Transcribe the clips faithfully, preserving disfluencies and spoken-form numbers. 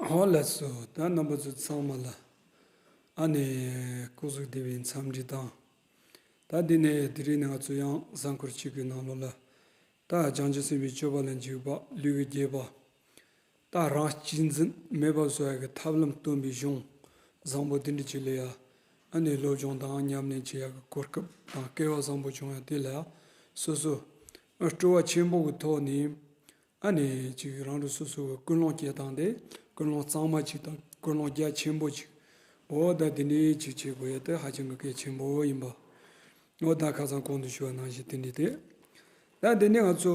ཨོ་ལགས་སོ། ད་རྣམ་པ་ཚོ་ཚང་མ་ལ་ཨ་ནི་སྐུ་གཟུགས་བདེ་བའི་འཚམས་འདྲི་དང་། ད་འདི་ནས་དེ་རིང་ནས་ང་ཚོ་ཡང་གཟའ་འཁོར་གཅིག་གི་ནང་ལོགས་ལ་ད་བྱང་ཆུབ་སེམས་དཔའི་སྤྱོད་པ་ལ་འཇུག་པ་ལུས་ཀྱི་རྒྱས་པ། ད་རང་གཅེས་འཛིན་མེད་པར་བཟོ་ཡ་གི་ཐབས་ལམ་སྟོན་པའི་གཞུང་བཟང་པོ་འདི་འདྲ་ཅིག་ལ་ཡ། ཨ་ནི་སློབ་སྦྱོང་དང་ཉམས་ལེན་བྱེད་ཡ་གི་གོ་སྐབས་དང་སྐལ་བ་བཟང་པོ་བྱུང་ཡ་དེ་ལ་ཡ། སོ་སོ་སྤྲོ་བ་ཆེན་པོ་གི་ཐོག་ནས། ཨ་ནི་ཅིག་རང་རང་སོ་སོ་གི་ཀུན་སློང་སྐྱེ་སྟངས་དེ། ཀུན་སློང་གཙང་མ་ཅིག་དང་ཀུན་སློང་རྒྱ་ཆེན་པོ་ཅིག་འོ་ད་དེ་འདྲའི་ཅིག་བྱེད་དགོས་ཡ་དེ་ཧ་ཅང་གི་གལ་ཆེན་པོ་ཡིན་པ། འོ་ད་ཁ་སང་གོང་དུ་ཞུ་བ་ནང་བཞིན་དེ་འདྲ་དེ། ད་འདི་ནས་ང་ཚོ་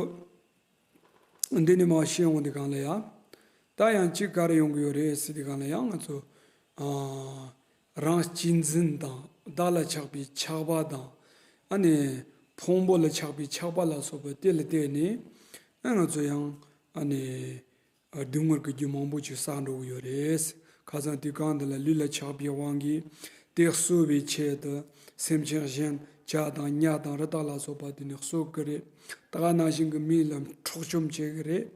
འདི་ནས་མར་བཤད་འོང་དུས་སྒང་ལ་ཡ། ད་ཡང་ཅིག་ག་རེ་ཡོང་གི་ཡོད་རེད་ཟེར་དུས་སྒང་ལ་ཡང་ང་ཚོ། ཨ། རང་གཅེས་འཛིན་དང་བདག་ལ་ཆགས་པའི་ཆགས་པ་དང་། ཨ་ནི་ཕུང་པོ་ལ་ཆགས་པའི་ཆགས་པ་ལ་སོགས་པ་དེ་ལ་བརྟེན་ནས། ཨ། ང་ཚོ་ཡང་ཨ་ནི་སྡུག་བསྔལ་གྱི་རྒྱུ་མང་པོ་ཅིག་བསགས་འགྲོ་གི་ཡོད་རེད། ཁ་སང་དུས་སྒང་འདི་ལ་ལུས་ལ་ཆགས་པའི་དབང་གིས་དེ་གསོ་བའི་ཆེད་དུ་སེམས་ཅན་གཞན་བྱ་དང་ཉ་དང་རི་དྭགས་ལ་སོགས་པ་དེ་ནི་གསོ་གི་རེད། ད་ག་ནང་བཞིན་གྱི་མི་ལ་འཕྲོག་བཅོམ་བྱེད་གི་རེད།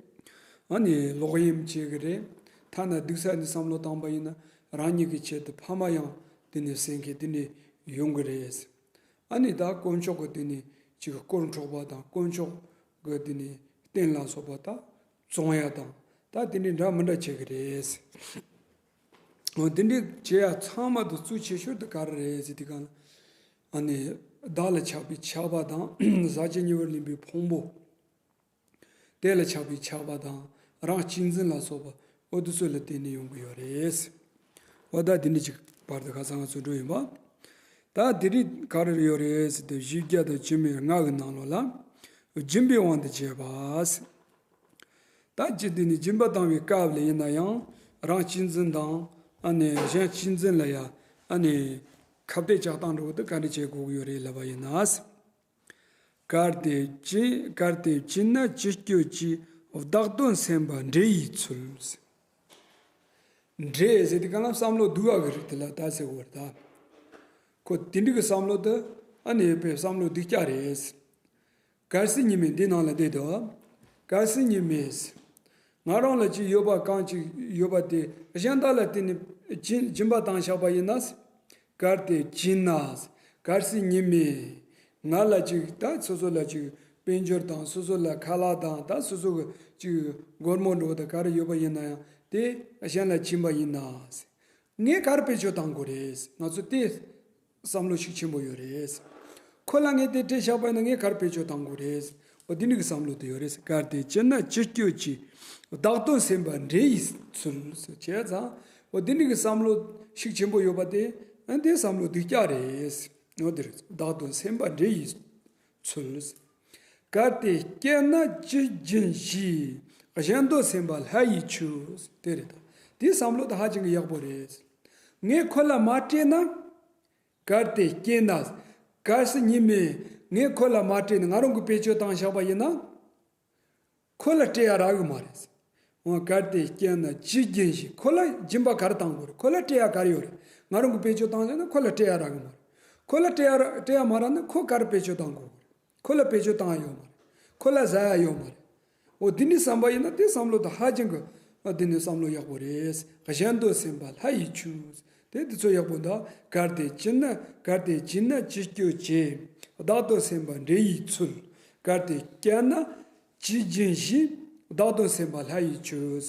ཨ་ནི་ལོག་གཡེམ་བྱེད་གི་རེད། ཐ་ན་སྡུག་ས་ནས་བསམ་བློ་བཏང་པ་ཡིན་ན་རང་ཉིད་ཀྱི་ཆེད་དུ་ཕ་མ་ཡང་དེ་ནས་བསད་མཁན་དེ་འདྲ་ཡོང་གི་རེད། ཨ་ནི་ད་དཀོན་མཆོག་གི་དེ་ནས་ཅིག་དཀོར་འཕྲོག་པ་དང་དཀོན་མཆོག་གི་དེ་ནས་རྟེན་ལ་སོགས་པ་ད་བཙོང་ཡ་དང་ད་དེ་འདྲ་འདྲ་མི་འདྲ་བྱེད་གི་རེད། འོ་དེ་འདྲ་བྱེད་ཡ་ཚང་མ་དེ་གཙོ་ཆེ་ཤོས་དེ་ག་རེ་རེད་ཟེར་དུས་སྒང་ལ། ཨ་ནི་བདག་ལ་ཆགས་པའི་ཆགས་པ་དང་ཟག་བཅས་ཉེ་བར་ལེན་པའི་ཕུང་པོ། དེ་ལ་ཆགས་པའི་ཆགས་པ་དང་རང་གཅེས་འཛིན་ལ་སོགས་པ་འོ་དེ་ཚོ་ལ་བརྟེན་ནས་ཡོང་གི་ཡོད་རེད། འོ་ད་དེ་འདྲ་ཅིག་བར་དུ་ཁ་སང་ང་ཚོ་འགྲོ་ཡིན་པ། ད་དེ་རིང་ག་རེ་ཡོད་རེད་ཟེར་ཏེ་བཞི་བརྒྱ་དང་བཅུ་མེད་ལྔ་གི་ནང་ལོགས་ལ། སྦྱིན་པའི་དབང་དུ་བྱས་པ། ད་ཅི་དེ་ནི་སྦྱིན་པ་བཏང་བའི་སྐབས་ལ་ཡིན་ན་ཡང་རང་གཅེས་འཛིན་དང་ཨ་ནི་གཞན་གཅེས་འཛིན་ལ་ཡ་ཨ་ནི་ཁ་གཏད་གཅོག་སྟངས་འགྲོ་གི་འདུག་ག་འདྲ་བྱེད་དགོས་ཀྱི་ཡོད་རེད་ལབ་པ་ཡིན་ན། གལ་ཏེ་བྱིན། གལ་ཏེ་བྱིན་ན་ཅི་སྐྱོ་ཅི། བདག་དོན་སེམས་པ་འདྲེ་ཡིས་ཚུལ། འདྲེ་ཟེར་དུས་སྒང་ལ་བསམ་བློ་སྡུག་ཡ་གི་རིགས་དེ་ལ་ད་ཟེར་བ་རེད་ད། ཁོ་དེ་འདྲ་གི་བསམ་བློ་དེ་ཨ་ནི་དཔེ་བསམ་བློ་སྡུག་ཅག་རེད། གལ་སྲིད་ཉི་མས་འདི་ནང་ལ་བསྡད་དོ། གལ་སྲིད་ཉི་མས། ང་རང་ལ་ཅིག་ཡོད་པ་གང་ཅིག་ཡོད་པ་དེ་གཞན་དག་ལ་བརྟེན་ནས་སྦྱིན་སྦྱིན་པ་བཏང་བཞག་པ་ཡིན་ན། གལ་ཏེ་བྱིན་ན། གལ་སྲིད་ཉི་མས། ང་ལ་ཅིག་ད་སོ་སོ་ལ་ཅིག་དཔལ་འབྱོར་དང་སོ་སོ་ལ་ཁ་ལག་དང་ད་སོ་སོ་གི་ཅིག་སྒོར་མོ་འགྲོ་བ་དང་ག་རེ་ཡོད་པ་ཡིན་ན་ཡང་དེ་གཞན་ལ་བྱིན་པ་ཡིན་ན། ངས་ག་རེ་བེད་སྤྱོད་བཏང་དགོས་རེད། ང་ཚོ་དེ་བསམ་བློ་ཤུགས་ཆེན་པོ་ཡོད་རེད། ཁོ་ལ་ངས་དེ་སྤྲད་བཞག་པ་ཡིན་ན་ངས་ག་རེ་བེད་སྤྱོད་བཏང་དགོས་རེད། འོ་དེ་འདྲ་གི་བསམ་བློ་དེ་ཡོད་རེད། གལ་ཏེ་བྱིན་ན་ཅི་སྐྱོ་ཅི། བདག་དོན་སེམས་པ་འདྲེ་ཡིས་ཚུལ། བྱས་ཙང་འོ་དེ་འདྲ་གི་བསམ་བློ་ཤུགས་ཆེན་པོ་ཡོད་པ་དེ་ཨ་དེ་བསམ་བློ་སྡུག་ཅག་རེད། འོ་དེ་རེད། བདག་དོན་སེམས་པ་འདྲེ་ཡིས་ཚུལ། གལ་ཏེ་སྐྱེས་ན་ཅི་སྦྱིན་ཞིག། གཞན་དོན་སེམས་པ་ལྷ་ཡིས་ཆོས། དེ་རེད་ད། དེའི་བསམ་བློ་དེ་ཧ་ཅང་གི་ཡག་པོ་རེད། ངས་ཁོ་ལ་མ་སྤྲད་ན། གལ་ཏེ་སྐྱེས་ན། གལ་སྲིད་ཉི་མས་ངས་ཁོ་ལ་མ་སྤྲད་ན་ང་རང་གི་བེད་སྤྱོད་བཏང་བཞག་པ་ཡིན་ན། ཁོ་ལ་སྤྲད་ཡ་རག་གི་མ་རེད། འོ་གལ་ཏེ་སྐྱེས་ན་ཅི་སྦྱིན་ཞིག། ཁོ་ལ་སྦྱིན་པ་ག་རེ་བཏང་དགོས་རེད། ཁོ་ལ་སྤྲད་ཡ་ག་རེ་ཡོད་རེད། ང་རང་གི་བེད་སྤྱོད་བཏང་ཟེར་ན་ཁོ་ལ་སྤྲད་ཡ་རག་གི་མ་རེད། ཁོ་ལ་སྤྲད་ཡ་ར་སྤྲད་ཡ་མ་རག་ན་ཁོ་ག་རེ་བེད་སྤྱོད་བཏང་དགོས་རེད། ཁོ་ལ་བེད་སྤྱོད་བཏང་ཡ་ཡོད་མ་རེད། ཁོ་ལ་ཟ་ཡ་ཡོད་མ་རེད། འོ་དེ་འདྲའི་བསམ་པ་ཡིན་ན་དེ་བསམ་བློ་དེ་ཧ་ཅང་གི་ཨ་དེ་ནི་བསམ་བློ་ཡག་པོ་རེད། གཞན་དོན་སེམས་པ་ལྷ་ཡིས་ཆོས། དེ་དེ་ཚོ་ཡག་པོ་འདུག་གལ་ཏེ་བྱིན་ན། གལ་ཏེ་བྱིན་ན་ཅི་སྐྱོ་ཅི། བདག་དོན་སེམས་པ་འདྲེ་ཡིས་ཚུལ། གལ་ཏེ་སྐྱེས་ན་ཅི་སྦྱིན་ཞིག། བདག་དོན་སེམས་པ་ལྷ་ཡིས་ཆོས།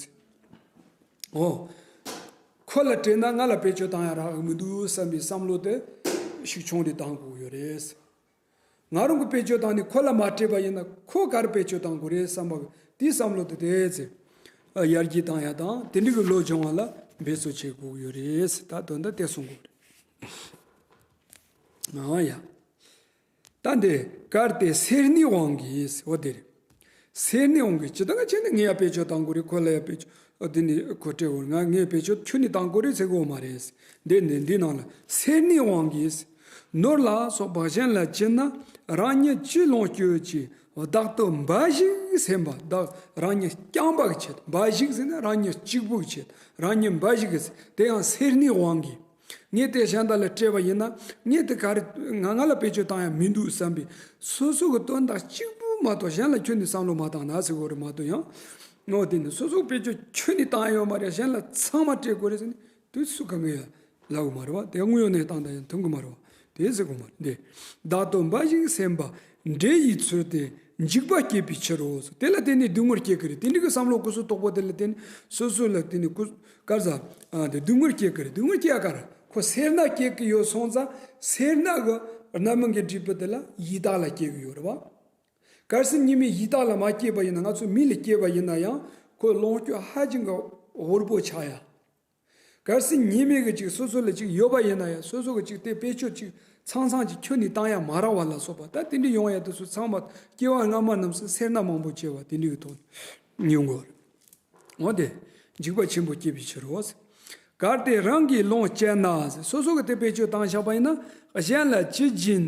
འོ། ཁོ་ལ་སྤྲད་ན་ང་ལ་བེད་སྤྱོད་བཏང་ཡ་རག་གི་མི་འདུག་བསམ་པའི་བསམ་བློ་དེ་ཤུགས་ཆུང་དུ་བཏང་དགོས་ཡོད་རེད། ང་རང་གི་བེད་སྤྱོད་བཏང་ནས་ཁོ་ལ་མ་སྤྲད་པ་ཡིན་ན་ཁོ་ག་རེ་བེད་སྤྱོད་བཏང་དགོས་རེད་བསམ་པ་དེའི་བསམ་བློ་དེ་དེ་ཚེ་ཡར་རྒྱས་བཏང་ཡ་དང་དེ་འདྲ་གི་བློ་སྦྱོང་བ་ལ་འབད་རྩོལ་བྱེད་དགོས་ཡོད་རེད། ད་དོན་དག་དེ་གསུང་དགོས་རེད། ཨ་ཡ། ད་འདི་གལ་ཏེ་སེར་སྣའི་དབང་གིས། འོ་དེ་རེད། སེར་སྣའི་དབང་གིས་ཇི་ལྟར་ང་བྱས་ནས་ངས་ཡར་བེད་སྤྱོད་བཏང་དགོས་རེད། ཁོ་ལ་ཡར་བེད་སྤྱོད། འོ་དེ་ནི་ཁོ་སྤྲད་དགོས་རེད། ང་ངས་བེད་སྤྱོད་ཁྱོན་ནས་བཏང་དགོས་རེད་ཟེར་གི་ཡོད་མ་རེད། འདི་འདི་འདི་ནང་ལ་སེར་སྣའི་དབང་གིས། ནོར་ལ་སོགས་པ་གཞན་ལ་བྱིན་ན། རང་ཉིད་ཅི་ལོང་སྐྱོ་ཅི། བདག་དོན་འབའ་ཞིག་སེམས་པ། བདག་རང་ཉིད་རྐྱང་པ་གི་ཆེད། འབའ་ཞིག་ཟེར་ན་རང་ཉིད་གཅིག་པུ་གི་ཆེད། རང་ཉིད་འབའ་ཞིག་གི་ཆེད། དེ་ཡང་སེར་སྣའི་དབང་གིས། ངས་དེ་གཞན་དག་ལ་སྤྲད་པ་ཡིན་ན་ངས་དེ་ག་རེ་ང་ང་ལ་བེད་སྤྱོད་བཏང་ཡ་མི་འདུག་བསམ་པའི་སོ་སོ་གི་དོན་དག་གཅིག་པུ་མ་གཏོགས་གཞན་ལ་ཁྱོན་ནས་བསམ་བློ་མ་བཏང་ན་ཟེར་གི་ཡོད་རེད་མ་གཏོགས་ཡང་། ངོ་། དེ་ནི་སོ་སོ་དཔེ་ཆ་ཁྱོན་ནས་བཏང་ཡོད་མ་རེད། གཞན་ལ་ཚང་མ་སྤྲད་དགོས་རེད་ཟེར་ནས་དུས་སུ་གང་གི་ཡ་ལབ་དགོས་མ་རེད་བ། དེ་དངོས་ཡོད་གནས་སྟངས་དང་ཡང་མཐུན་གི་མ་རེད་བ། དེ་ཟེར་དགོས་མ་རེད། འདི་བདག་ཏུ་འབའ་ཞིག་སེམས་པ་འདྲེ་ཡི་ཚུལ་ཏེ་འཇིགས་པ་སྐྱེད་པའི་ཕྱིར་རོ། དེ་ལ་བརྟེན་ནས་སྡུག་བསྔལ་སྐྱེ་གི་རེད། དེ་འདྲ་གི་བསམ་བློ་ཀུ་སུ་དོག་པོ་དེ་ལ་བརྟེན་ནས་སོ་སོ་ལ་བརྟེན་ནས་ཀུ་གར་ཟ་ཨ་དེ་སྡུག་བསྔལ་སྐྱེ་གི་རེད། སྡུག་བསྔལ་སྐྱེ་ཡ་ག་རེ། ཁོ་སེར་སྣ་སྐྱེ་གི་ཡོད་སོང་ཙང་སེར་སྣ་གི་རྣམ་སྨིན་གྱི་འབྲས་བུ་དེ་ལ་ཡི་དྭགས་ལ་སྐྱེ་གི་ཡོད་རེད་བ། གལ་སྲིད་ཉི་མས་ཡི་དྭགས་ལ་མ་སྐྱེས་པ་ཡིན་ན། ང་ཚོ་མི་ལ་སྐྱེས་པ་ཡིན་ན་ཡང་ཁོའི་ལོངས་སྤྱོད་ཧ་ཅང་གི་དབུལ་པོ་ཆགས་ཡ། གལ་སྲིད་ཉི་མས་གི་ཅིག་སོ་སོ་ལ་ཅིག་ཡོད་པ་ཡིན་ན་ཡང་སོ་སོ་གི་ཅིག་དེ་དཔེ་ཆ་ཅིག་ཚང་ཚང་ཅིག་ཁྱོན་ནས་བཏང་ཡ་མ་རག་པ་ལ་སོགས་པ། ད་དེ་འདྲ་ཡོང་ཡ་དེ་ཚོ་ཚང་མ་སྐྱེ་བ་སྔ་མ་རྣམས་སུ་སེར་སྣ་མང་པོ་སྐྱེ་བ་དེ་འདྲ་གི་ཐོག་ནས་ཡོང་གི་ཡོད་རེད། འོ་དེ་འཇིགས་པ་ཆེན་པོ་སྐྱེད་པའི་ཕྱིར་རོ། གལ་ཏེ་རང་གིས་ལོངས་སྤྱད་ན། སོ་སོ་གི་དེ་བེད་སྤྱོད་བཏང་བཞག་པ་ཡིན་ན། གཞན་ལ་ཅི་སྦྱིན་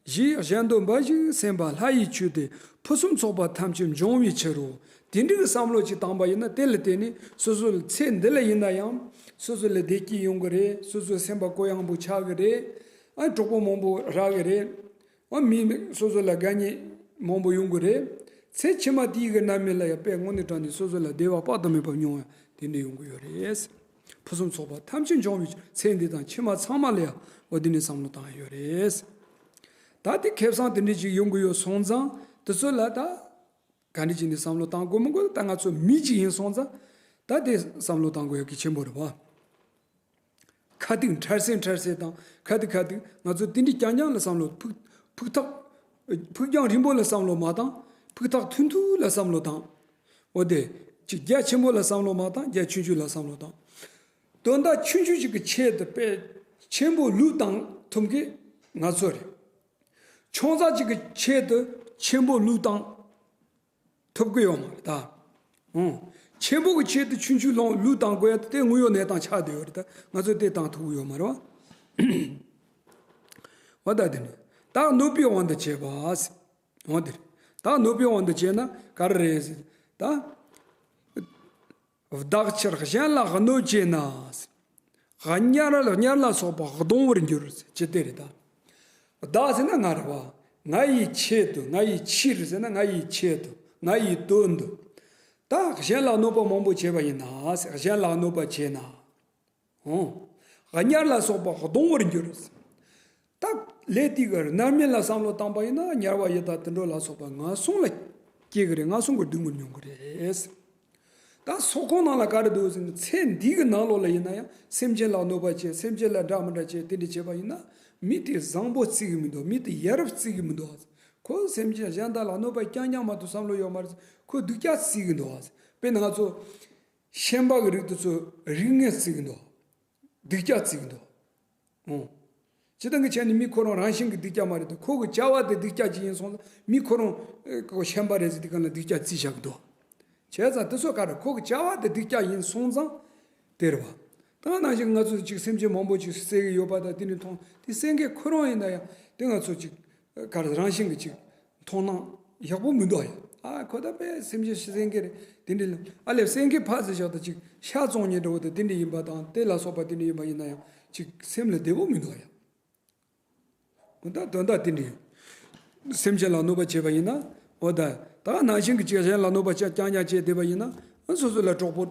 ཞེས་གཞན་དོན་འབའ་ཞིག་སེམས་པ་ལྷ་ཡི་ཆོས་དེ་ཕུན་སུམ་ཚོགས་པ་ཐམས་ཅད་འབྱུང་བའི་ཕྱིར་རོ། དེ་འདྲའི་བསམ་བློ་ཅིག་བཏང་པ་ཡིན་ན། དེ་ལ་བརྟེན་ནས་སོ་སོ་ལ་ཚེ་འདི་ལ་ཡིན་ན་ཡང་སོ་སོ་ལ་བདེ་སྐྱིད་ཡོང་གི་རེད། སོ་སོའི་སེམས་པ་གུ་ཡངས་པོ་ཆགས་ཀྱི་རེད། ཨ་གྲོགས་པོ་མང་པོ་རག་གི་རེད། ཨ་མི་སོ་སོ་ལ་དགའ་ཉེ་མང་པོ་ཡོང་གི་རེད། ཚེ་ཕྱི་མ་དེའི་གི་རྣམ་སྨིན་ལ་ཡང་དཔེ་དངོས་གནས་དྲང་གནས་སོ་སོ་ལ་བདེ་བ་དཔག་ཏུ་མེད་པ་མྱོང་བ་དེ་འདྲ་ཡོང་གི་ཡོད་རེད། ཕུན་སུམ་ཚོགས་པ་ཐམས་ཅད་འབྱུང་བའི་ཚེ་འདི་དང་ཕྱི་མ་ཚང་མ་ལ་ཡང་འོ་དེ་འདྲའི་བསམ་བློ་བཏང་ཡ་ཡོད་རེད། ད་དེ་ཁེ་བཟང་དེ་འདྲ་ཅིག་ཡོང་གི་ཡོད་སོང་ཙང་དེ་ཚོ་ལ་ད་ག་འདྲ་ཅིག་ནས་བསམ་བློ་བཏང་དགོས་མི་དགོས་ད་ང་ཚོ་མི་ཅིག་ཡིན་སོང་ཙང་ད་དེ་བསམ་བློ་བཏང་དགོས་ཡ་གལ་ཆེན་པོ་རེད་བ། ཁ་ཐུག་འཕྲལ་སེལ་འཕྲལ་སེལ་དང་ཁ་ཐུག་ཁ་ཐུག་ང་ཚོ་དེ་འདྲའི་རྐྱང་རྐྱང་ལ་བསམ་བློ་ཕུགས་ཕུགས་ཐག་ཕུགས་རྒྱང་རིང་པོ་ལ་བསམ་བློ་མ་བཏང་། ཕུགས་ཐག་ཐུང་ཐུང་ལ་བསམ་བློ་བཏང་། འོ་དེ་ཅིག་རྒྱ་ཆེན་པོ་ལ་བསམ་བློ་མ་བཏང་། རྒྱ་ཆུང་ཆུང་ལ་བསམ་བློ་བཏང་། དོན་དག་ཆུང་ཆུང་ཅིག་གི་ཆེད་དུ་དཔེ་ཆེན་པོ་ལུས་བཏང་ཐུབ་མཁན་ང་ཚོ་རེད། ཆུང་ཙག་ཅིག་གི་ཆེད་དུ་ཆེན་པོ་ལུས་བཏང་ཐུབ་ཀྱི་ཡོད་མ་རེད་ད། ཨང་། ཆེན་པོ་གི་ཆེད་དུ་ཆུང་ཆུང་ལོང་ལུས་བཏང་དགོས་ཡ་དེ་དངོས་ཡོད་གནས་སྟངས་ཆགས་བསྡད་ཡོད་རེད་ད། ང་ཚོས་དེ་བཏང་ཐུབ་ཀྱི་ཡོད་མ་རེད་བ། འོ་ད་དེ་ནི་བདག་གནོད་པའི་དབང་དུ་བྱས་པ། འོ་དེ་རེད། བདག་གནོད་པའི་དབང་དུ་བྱས་ན་ག་རེ་རེད་ཟེར་ད། བདག་ཕྱིར་གཞན་ལ་གནོད་བྱེད་ན། དམྱལ་དམྱལ་ལ་སོགས་པ་གདུང་བར་འགྱུར་ཅེས་དེ་རེད་ད། བདག་ཟེར་ན་ང་རེད་བ། ང་ཡི་ཆེད་དུ། ང་ཡི་ཕྱིར་ཟེར་ན་ང་ཡི་ཆེད་དུ། ང་ཡི་དོན་དུ། ད་གཞན་ལ་གནོད་པ་མང་པོ་བྱས་པ་ཡིན་ན། གཞན་ལ་གནོད་པ་བྱས་ན། ཨོ། དམྱལ་ལ་སོགས་པ་གདུང་བར་འགྱུར། ད་ལས་དེ་གི་རྣམ་སྨིན་ལ་བསམ་བློ་བཏང་པ་ཡིན་ན་དམྱལ་བ་ཡི་དྭགས་དུད་འགྲོ་ལ་སོགས་པ་ངན་སོང་ལ་སྐྱེ་གི་རེད། ངན་སོང་གི་སྡུག་བསྔལ་མྱོང་གི་རེད། ད་སོག་ཁོང་ནང་ལ་ག་རེ་འདུག་ཟེར་ན་ཚེ་འདི་གི་ནང་ལོགས་ལ་ཡིན་ན་ཡང་སེམས་ཅན་ལ་གནོད་པ་བྱེད། སེམས་ཅན་ལ་འདྲ་མི་འདྲ་བྱེད། དེ་འདྲ་བྱེད་པ་ཡིན་ན་མི་དེ་བཟང་པོ་བརྩི་གི་མི་འདུག་མི་དེ་ཡ་རབས་བརྩི་གི་མི་འདུག་ཁོ་སེམས་ཅན་གཞན་དག་ལ་གནོད་པ་རྐྱང་རྐྱང་མ་གཏོགས་བསམ་བློ་ཡོད་མ་རེད། ཁོ་སྡུག་ཅག་བརྩི་གི་འདུག་དཔེར་ན་ང་ཚོ་ཤན་པ་གི་རིགས་དེ་ཚོ་རིགས་ངན་བརྩི་གི་འདུག་སྡུག་ཅག་བརྩི་གི་འདུག་ཨོ། སྤྱིར་བཏང་གི་ཆ་ནས་མི་ཁོ་རང་རང་བཞིན་གྱི་སྡུག་ཅག་མ་རེད་དོ། ཁོ་གི་བྱ་བ་དེ་སྡུག་ཅག་ཅིག་ཡིན་སོང་ཙང་མི་ཁོ་རང་ཨེ་ཁོ་ཤན་པ་རེད་ཟེར་དེ་ག་ལ་སྡུག་ཅག་བརྩི་བཞག་གི་འདུག་བྱས་ཙང་དེ་ཚོ་ག་རེ་ཁོ་གི་བྱ་བ་དེ་སྡུག་ཅག་ཡིན་སོང་ཙང་དེ་རེད་བ། ད་ནང་བཞིན་ང་ཚོ་ཅིག་སེམས་ཅན་མང་པོ་ཅིག་བསད་གི་ཡོད་པ་དང་དེ་འདྲ་མཐོང་དེ་བསད་མཁན་ཁོ་རང་ཡིན་ན་ཡང་དེ་ང་ཚོ་ཅིག་ག་རེ་རང་བཞིན་གྱི་ཅིག་མཐོང་སྣང་ཡག་པོ་མི་འདུག་ཡ། ཨ་ཁོ་ད་དཔེ་སེམས་ཅན་ཤི་སེམས་ཀྱི་རེད། དེ་འདྲ་ལ་ཨ་ལས་སེམས་ཀྱི་ཕ་ཟེར་བཞག་ད་ཅིག་ཤ་བཙོང་ཉེ་འདྲ་བོ་དང་དེ་འདྲ་ཡིན་པ་དང་དེ་ལ་སོགས་པ་དེ་འདྲ་ཡིན་པ་ཡིན་ན་ཡང་ཅིག་སེམས་ལ་བདེ་པོ་མི་འདུག་ཡ། ཁོ་ད་དོན་དག་དེ་འདྲ་ཡིན། སེམས་ཅན་ལ་གནོད་པ་བྱེད་པ་ཡིན་ན་འོ་ད་ད་ནང་བཞིན་གྱི་ཅིག་གཞན་ལ་གནོད་པ་ཅག་རྐྱང་རྐྱང་བྱས་བསྡད་པ་ཡིན་ན་སོ་སོ་ལ་གྲོགས་པོ་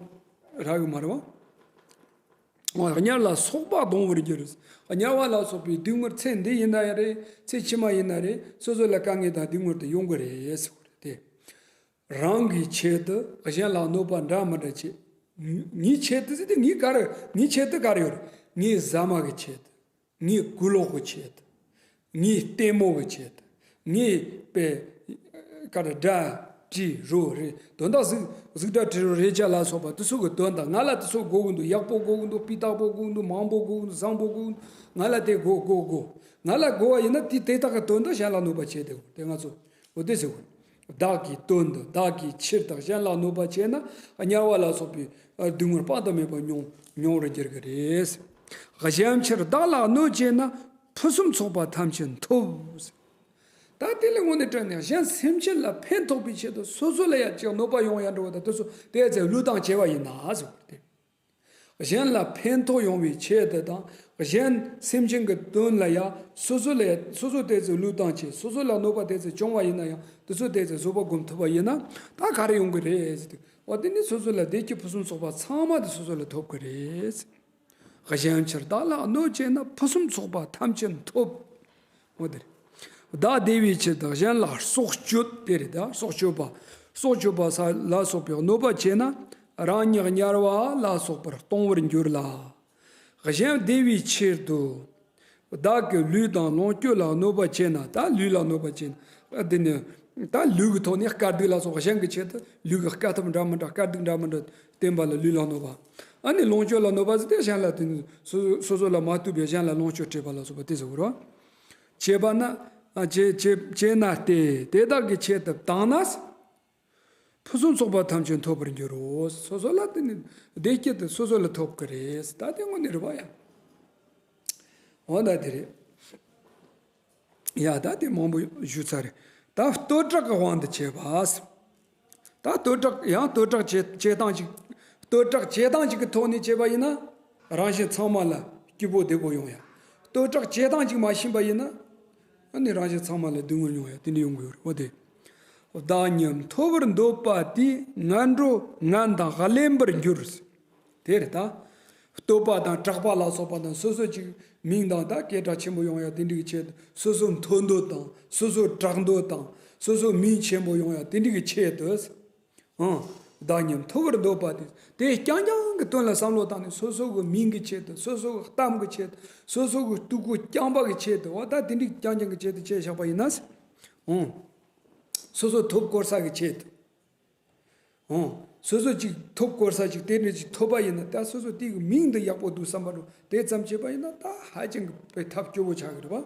རག་གི་མ་རེད་བ། དམྱལ་ལ་སོགས་པ་གདུང་བར་འགྱུར། དམྱལ་བ་ལ་སོགས་པའི་སྡུག་བསྔལ་ཚེ་འདི་ཡིན་ན་ཡང་རེད། ཚེ་ཕྱི་མ་ཡིན་ན་རེད། སོ་སོ་ལ་དཀའ་ངལ་དང་སྡུག་བསྔལ་དེ་ཡོང་གི་རེད་ཟེར་བ་རེད་དེ། རང་གི་ཆེད་དུ་གཞན་ལ་གནོད་པ་འདྲ་མི་འདྲ་བྱེད། ངའི་ཆེད་དུ་ཟེར་དུས་ངའི་ག་རེ་ངའི་ཆེད་དུ་ག་རེ་ཡོད་རེད། ངའི་ཟ་མ་གི་ཆེད་དུ། ངའི་གོས་ལོག་གི་ཆེད་དུ། ངའི་ལྟད་མོ་གི་ཆེད་དུ། ངའི་པའི་ཀ་ར་སྒྲ་དྲི་རོ་རེད། དོན་དག་གཟུགས་གཟུགས་སྒྲ་དྲི་རོ་རེག་བྱ་ལ་སོགས་པ་དེ་ཚོ་གི་དོན་དག་ང་ལ་དེ་ཚོ་དགོས་ཀྱི་འདུག་ཡག་པོ་དགོས་ཀྱི་འདུག་སྤུས་དག་པོ་དགོས་ཀྱི་འདུག་མང་པོ་དགོས་ཀྱི་འདུག་བཟང་པོ་དགོས་ཀྱི་འདུག་ང་ལ་དེ་དགོས་དགོས་དགོས། ང་ལ་དགོས་པ་ཡིན་ན་དེ་དེ་དག་གི་དོན་དག་གཞན་ལ་གནོད་པ་བྱས་ཏེ་དེ་ང་ཚོ་འོ་དེ་ཟེར་དགོས། བདག་གི་དོན་དུ་བདག་གི་ཕྱིར་དུ་གཞན་ལ་གནོད་པ་བྱས་ན་དམྱལ་བ་ལ་སོགས་པའི་སྡུག་བསྔལ་དཔག་ཏུ་མེད་པ་མྱོང་མྱོང་བར་འགྱུར་གྱི་རེད། གཞན་ཕྱིར་བདག་ལ་གནོད་བྱས་ན་ཕུན་སུམ་ཚོགས་པ་ཐམས་ཅད་ཐོབ། ད་དེ་ལས་དངོས་གནས་དྲན་ནས་གཞན་སེམས་ཅན་ལ་ཕན་ཐོགས་པའི་ཆེད་དུ་སོ་སོ་ལ་ཡང་ཅིག་གནོད་པ་ཡོང་ཡ་འགྲོ་བ་དང་དེ་ཚོ་དེ་ཚེ་བློས་བཏང་བྱས་པ་ཡིན་ན་ཟེར་བ་སྟེ། གཞན་ལ་ཕན་ཐོགས་ཡོང་བའི་ཆེད་དུ་དང་གཞན་སེམས་ཅན་གྱི་དོན་ལ་ཡང་སོ་སོ་ལ་ཡང་སོ་སོ་དེ་ཚེ་བློས་བཏང་བྱས་སོ་སོ་ལ་གནོད་པ་དེ་ཚེ་བྱུང་བ་ཡིན་ན་ཡང་དེ་ཚོ་དེ་ཚེ་བཟོད་པ་སྒོམ་ཐུབ་པ་ཡིན་ན་ད་ག་རེ་ཡོང་གི་རེད་ཟེར་དུས། འོ་དེ་ནི་སོ་སོ་ལ་བདེ་སྐྱིད་ཕུན་སུམ་ཚོགས་པ་ཚང་མ་དེ་སོ་སོ་ལ་ཐོབ་ཀྱི་རེད། གཞན་ཕྱིར་བདག་ལ་གནོད་བྱས་ན། ཕུན་སུམ་ཚོགས་པ་ཐམས་ཅད་ཐོབ། འོ་དེ་རེད། བདག་བདེ་བའི་ཕྱིར་དུ་གཞན་ལ་སྲོག་གཅོད། དེ་རེད་ད། སྲོག་གཅོད་པ། སྲོག་གཅོད་པ་ལ་སོགས་པའི་གནོད་པ་བྱས་ན། རང་ཉིད་དམྱལ་བ་ལ་སོགས་པར་གཏོང་བར་འགྱུར་ལ། གཞན་བདེ་བའི་ཕྱིར་དུ། བདག་གི་ལུས་དང་ལོངས་སྤྱོད་ལ་གནོད་པ་བྱས་ན། ད་ལུས་ལ་གནོད་པ་བྱས་ན། ཨ་དེ་ནི་ད་ལུས་ཀྱི་ཐོག་ནས་དཀའ་སྡུག་ལ་སོགས་པ། གཞན་གྱི་ཆེད་དུ་ལུས་ཀྱི་དཀའ་ཐུབ་འདྲ་མི་འདྲ། དཀའ་སྡུག་འདྲ་མི་འདྲ་བསྟན་པ་ལ་ལུས་ལ་གནོད་པ། ཨ་ནི་ལོངས་སྤྱོད་ལ་གནོད་པ་ཟེར་དེ་གཞན་ལ། དེ་ནི་སོ་སོ་སོ་སོ་ལ་མ་ལྟོས་པའི་གཞན་ལ་ལོངས་སྤྱོད་སྤྲད་པ་ལ་སོགས་པ་དེ་ཟེར་བ་རེད། བྱས་པ་ན། ཨ་བྱས་བྱས་བྱས་ན་སྟེ། དེ་དག་གི་ཆེད་དུ་བཏང་ན། ཕུན་སུམ་ཚོགས་པ་ཐམས་ཅད་ཐོབ་པར་འགྱུར་རོ། སོ་སོ་ལ་དེ་ནི་བདེ་སྐྱིད་དེ་སོ་སོ་ལ་ཐོབ་ཀྱི་རེད། ད་དེ་དངོས་གནས་རེད་པ་ཡ། འོ་ད་དེ་རེད། ཡ་ད་དེ་མང་པོ་ཞུས་ཚར་རེད། ད་བསྟོད་གྲགས་ཀྱི་དབང་དུ་བྱས་པ། ད་བསྟོད་གྲགས། ཡང་བསྟོད་གྲགས་བྱེད་བྱེད་སྟངས་ཅིག་བསྟོད་གྲགས་བྱེད་སྟངས་ཅིག་གི་ཐོག་ནས་བྱས་པ་ཡིན་ན། རང་གཞན་ཚང་མ་ལ་སྐྱིད་པོ་བདེ་པོ་ཡོང་ཡ། བསྟོད་གྲགས་བྱེད་སྟངས་ཅིག་མ་ཤེས་པ་ཡིན་ན། ཨ་ནི་རང་གཞན་ཚང་མ་ལ་སྡུག་བསྔལ་ཡོང་ཡ་དེ་འདྲ་ཡོང་གི་ཡོད་རེད། འོ་དེ། བདག་ཉིད་མཐོ་བར་འདོད་པ་དེས། ངན་འགྲོ་ངན་དང་གླེན་པར་འགྱུར། དེ་རེད་ད། བསྟོད་པ་དང་གྲགས་པ་ལ་སོགས་པ་དང་། སོ་སོ་ཅིག་མིང་དང་ད་སྐད་གྲགས་ཆེན་པོ་ཡོང་ཡ་དེ་འདྲ་གི་ཆེད་དུ། སོ་སོ་མཐོ་འདོད་དང་། སོ་སོ་གྲགས་འདོད་དང་། སོ་སོ་མིང་ཆེན་པོ་ཡོང་ཡ་དེ་འདྲ་གི་ཆེད་དུ། ཨང་། བདག་ཉིད་མཐོ་བར་འདོད་པ་དེས། དེ་རྐྱང་རྐྱང་གི་དོན་ལ་བསམ་བློ་བཏང་ནས། སོ་སོ་གི་མིང་གི་ཆེད་དུ། སོ་སོ་གི་གཏམ་གི་ཆེད་དུ། སོ་སོ་གི་སྤྲུལ་སྐུ་རྐྱང་པ་གི་ཆེད་དུ། འོ་ད་དེ་འདྲའི་རྐྱང་རྐྱང་གི་ཆེད་དུ་བྱས་བཞག་པ་ཡིན་ན། ཨང་། སོ་སོ་ཐོབ་དགོས་ས་གི་ཆེད་དུ། ཨང་། སོ་སོ་ཅིག་ཐོབ་དགོས་ས་ཅིག་དེ་འདྲ་ཅིག་ཐོབ་པ་ཡིན་ན། ད་སོ་སོ་དེ་གི་མིང་འདི་ཡག་པོ་འདུག་བསམ་པ་རུ་དེ་ཙམ་བྱས་པ་ཡིན་ན། ད་ཧ་ཅང་གི་དཔེ་ཐབས་སྐྱོ་བོ་ཆགས་ཀྱི་རེད་པ།